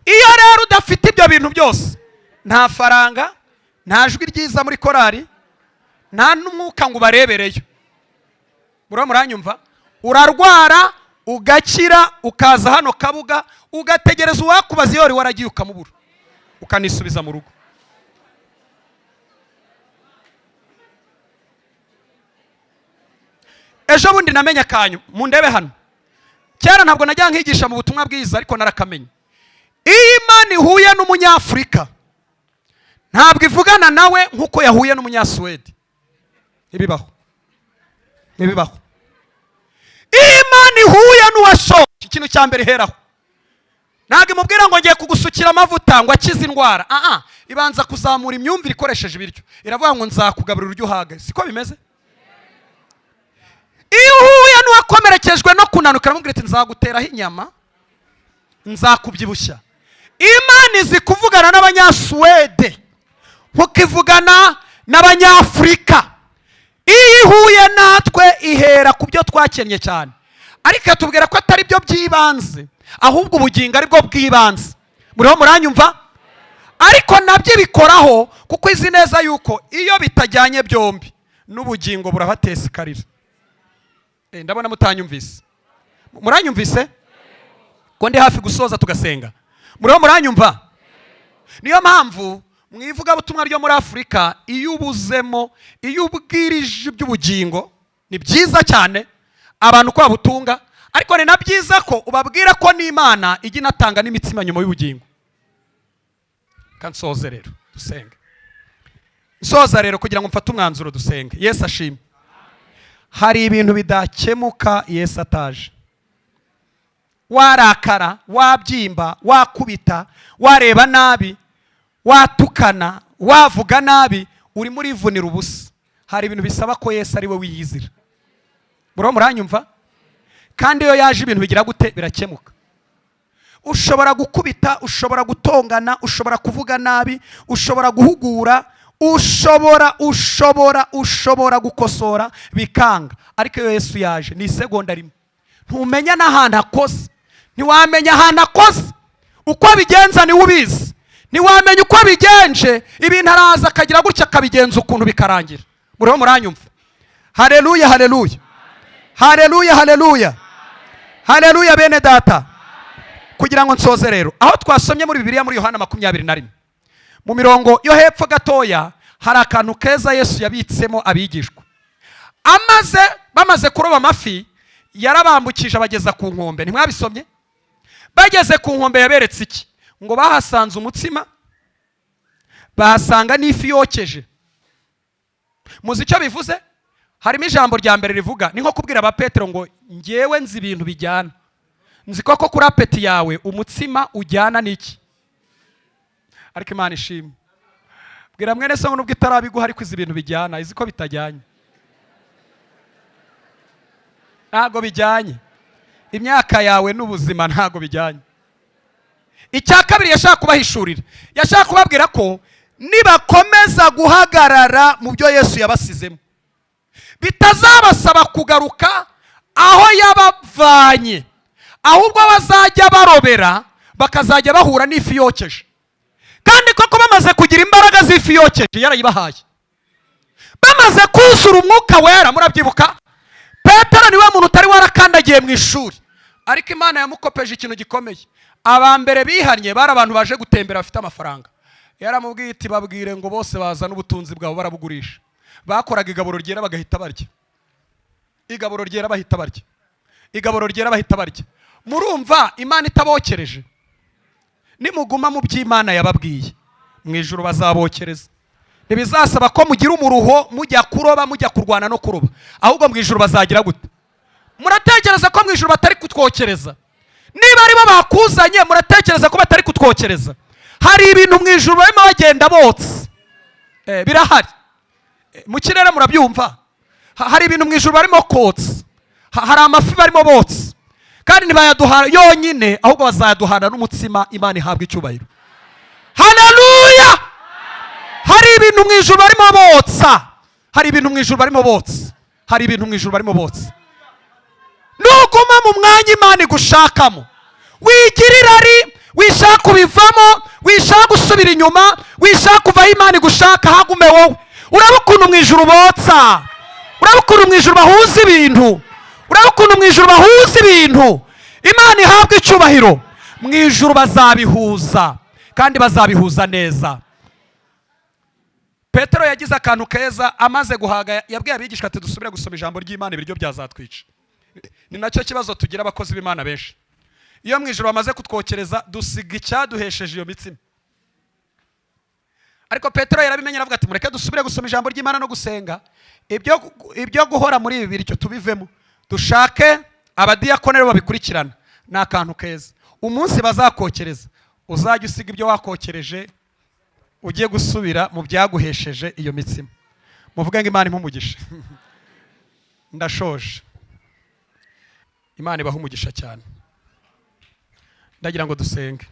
Iyo rero udafite ibyo bintu byose, nta faranga, nta jwi ryiza muri korari, nta n'umwuka ngo ubarebereyo, muriho muranyumva, urarwara ugakira, ukaza hano Kabuga, ugategereza uwakubaza iyo wari waragiye, ukamubura, ukanisubiza mu rugo. Ejo bundi namenye akanyu, mundebe hano. Kera ntabwo najya nkigisha mu butumwa bwiza, ariko narakamenye. Iyo Imana ihuye n'Umunyafurika, ntabwo ivugana nawe nk'uko yahuye n'Umunyasuwedi. Ntibibaho, ntibibaho. Iyo Imana ihuye n'uwashoje, ikintu cya mbere iheraho, ntabwo imubwira ngo ngiye kugusukira amavuta ngo akize indwara. Aha ibanza kuzamura imyumvire ikoresheje ibiryo. Iravuga ngo nzakugaburira uryo uhage. Siko bimeze? Iyo uhuye n'uwakomerekejwe no kunanuka, iramubwira iti nzaguteraho inyama, nzakubyibushya. Imana izi kuvugana n'Abanyasuwede nkuko ivugana n'Abanyafurika. Iyo ihuye natwe, ihera ku byo twakennye cyane, ariko ikatubwira ko atari byo by'ibanze, ahubwo ubugingo ari bwo bw'ibanze. Muriho muranyumva? Ariko nabyo ibikoraho, kuko izi neza yuko iyo bitajyanye byombi, n'ubugingo burabatesikarira. Ndabona mutanyumvise. Muranyumvise ko ndi hafi gusoza tugasenga? Muriho muranyumva? Niyo mpamvu mu ivugabutumwa ryo muri Afurika, iyo ubuzemo, iyo ubwirije iby'ubugingo, ni byiza cyane abantu ko babutunga, ariko ni na byiza ko ubabwira ko n'Imana ijya inatanga n'imitsima nyuma y'ubugingo. Kansoze rero dusenge. Nsoza rero kugira ngo mfate umwanzuro, dusenge. Yesu ashimwe. Hari ibintu bidakemuka Yesu ataje. Warakara, wabyimba, wakubita, wareba nabi, watukana, wavuga nabi, urimo urivunira ubusa. Hari ibintu bisaba ko Yesu ari we wiyizira. Muriho muranyumva? Kandi iyo yaje, ibintu bigira gute? Birakemuka. Ushobora gukubita, ushobora gutongana, ushobora kuvuga nabi, ushobora guhugura, ushobora gukosora bikanga, ariko iyo Yesu yaje ni isegonda rimwe. Ntumenya n'ahantu akoze, ntiwamenya ahantu akoze. Uko abigenza niwe ubizi. Ntiwamenya uko abigenje ibintu. Araza akagira gutya, akabigenza ukuntu, bikarangira. Muriho muranyumva? Hareruya, hareruya, hareruya, hareruya, hareruya! Bene Data, kugira ngo nsoze rero, aho twasomye muri Bibiliya, muri Yohana 21, mu mirongo yo hepfo gatoya, hari akantu keza Yesu yabitsemo abigishwa. Amaze bamaze kuroba amafi, yarabambukije abageza ku nkombe. Ntimwabisomye? Bageze ku nkombe yaberetse iki? Ngo bahasanze umutsima, bahasanga n'ifi yokeje. Muzi icyo bivuze? Harimo ijambo rya mbere rivuga, ni nko kubwira aba Petero ngo ngewe nzi ibintu bijyana, nzi koko kuri appétit yawe umutsima ujyana n'iki. Ariko Imana ishimwe. Bwira mwene so ngo nubwo itarabiguha, ariko izi ibintu bijyana, izi ko bitajyanye. Ntabwo bijyanye. Imyaka yawe n'ubuzima ntabwo bijyanye. Icya kabiri yashaka kubahishurira, yashaka kubabwira ko nibakomeza guhagarara mu byo Yesu yabasizemo, bitazabasaba kugaruka aho yabavanye, ahubwo bazajya barobera, bakazajya bahura n'ifi yokeje. Kandi koko bamaze kugira imbaraga z'ifi yokeje yarayibahaye, bamaze kuzura Umwuka Wera. Murabyibuka, Petero niwe muntu utari warakandagiye mu ishuri, ariko Imana yamukopeje ikintu gikomeye. Aba mbere bihannye bari abantu baje gutembera bafite amafaranga. Yaramubwiye iti babwire ngo bose bazane ubutunzi bwabo. Barabugurisha. Bakoraga igaburo ryera bagahita barya, igaburo ryera bahita barya, igaburo ryera bahita barya. Murumva Imana itabokereje? Nimuguma mu by'Imana yababwiye, mu ijuru bazabokereza. Ntibizasaba ko mugira umuruho mujya kuroba, mujya kurwana no kuroba, ahubwo mu ijuru bazagira gute? Muratekereza ko mu ijuru batari kutwokereza? Niba aribo bakuzanye, muratekereza ko batari kutwokereza? Hari ibintu mu ijuru barimo bagenda botsa. Birahari. Mu kirere murabyumva. Hari ibintu mu ijuru barimo kotsa. Hari amafi barimo botsa, kandi ntibayaduha yonyine, ahubwo bazayaduhana n'umutsima. Imana ihabwa icyubahiro. Haleluya! Hari ibintu mu ijuru barimo botsa, hari ibintu mu ijuru barimo botsa, hari ibintu mu ijuru barimo botsa. Nuguma mu mwanya Imana igushakamo, wigira irari, wishaka ubivamo, wishaka gusubira inyuma, wishaka kuva aho Imana igushaka, hagume wowe. Uraba ukuntu mu ijuru botsa, uraba ukuntu mu ijuru bahuza ibintu, uraba ukuntu mu ijuru bahuza ibintu. Imana ihabwa icyubahiro. Mu ijuru bazabihuza, kandi bazabihuza neza. Petero yaravuze ngo Petero yagize akantu keza. Amaze guhaga, yabwiye abigishwa ati: "Dusubire gusoma ijambo ry'Imana, ibiryo byazatwica." Ni nacyo kibazo tugira abakozi b'Imana benshi. Iyo mu ijoro bamaze kutwokereza, dusiga icyaduhesheje iyo mitsima. Ariko Petero yarabimenye, aravuga ati: "Mureke dusubire gusoma ijambo ry'Imana no gusenga, ibyo guhora muri ibi biryo tubivemo, dushake abadiyakoneri babikurikirana." Ni akantu keza. Umunsi bazakokereza, uzajya usiga ibyo wakokereje, ugiye gusubira mu byaguhesheje iyo mitsima. Muvuge ngo: "Imana impe umugisha." Ndashoje. Imana ibaha umugisha cyane. Ndagira ngo dusenge.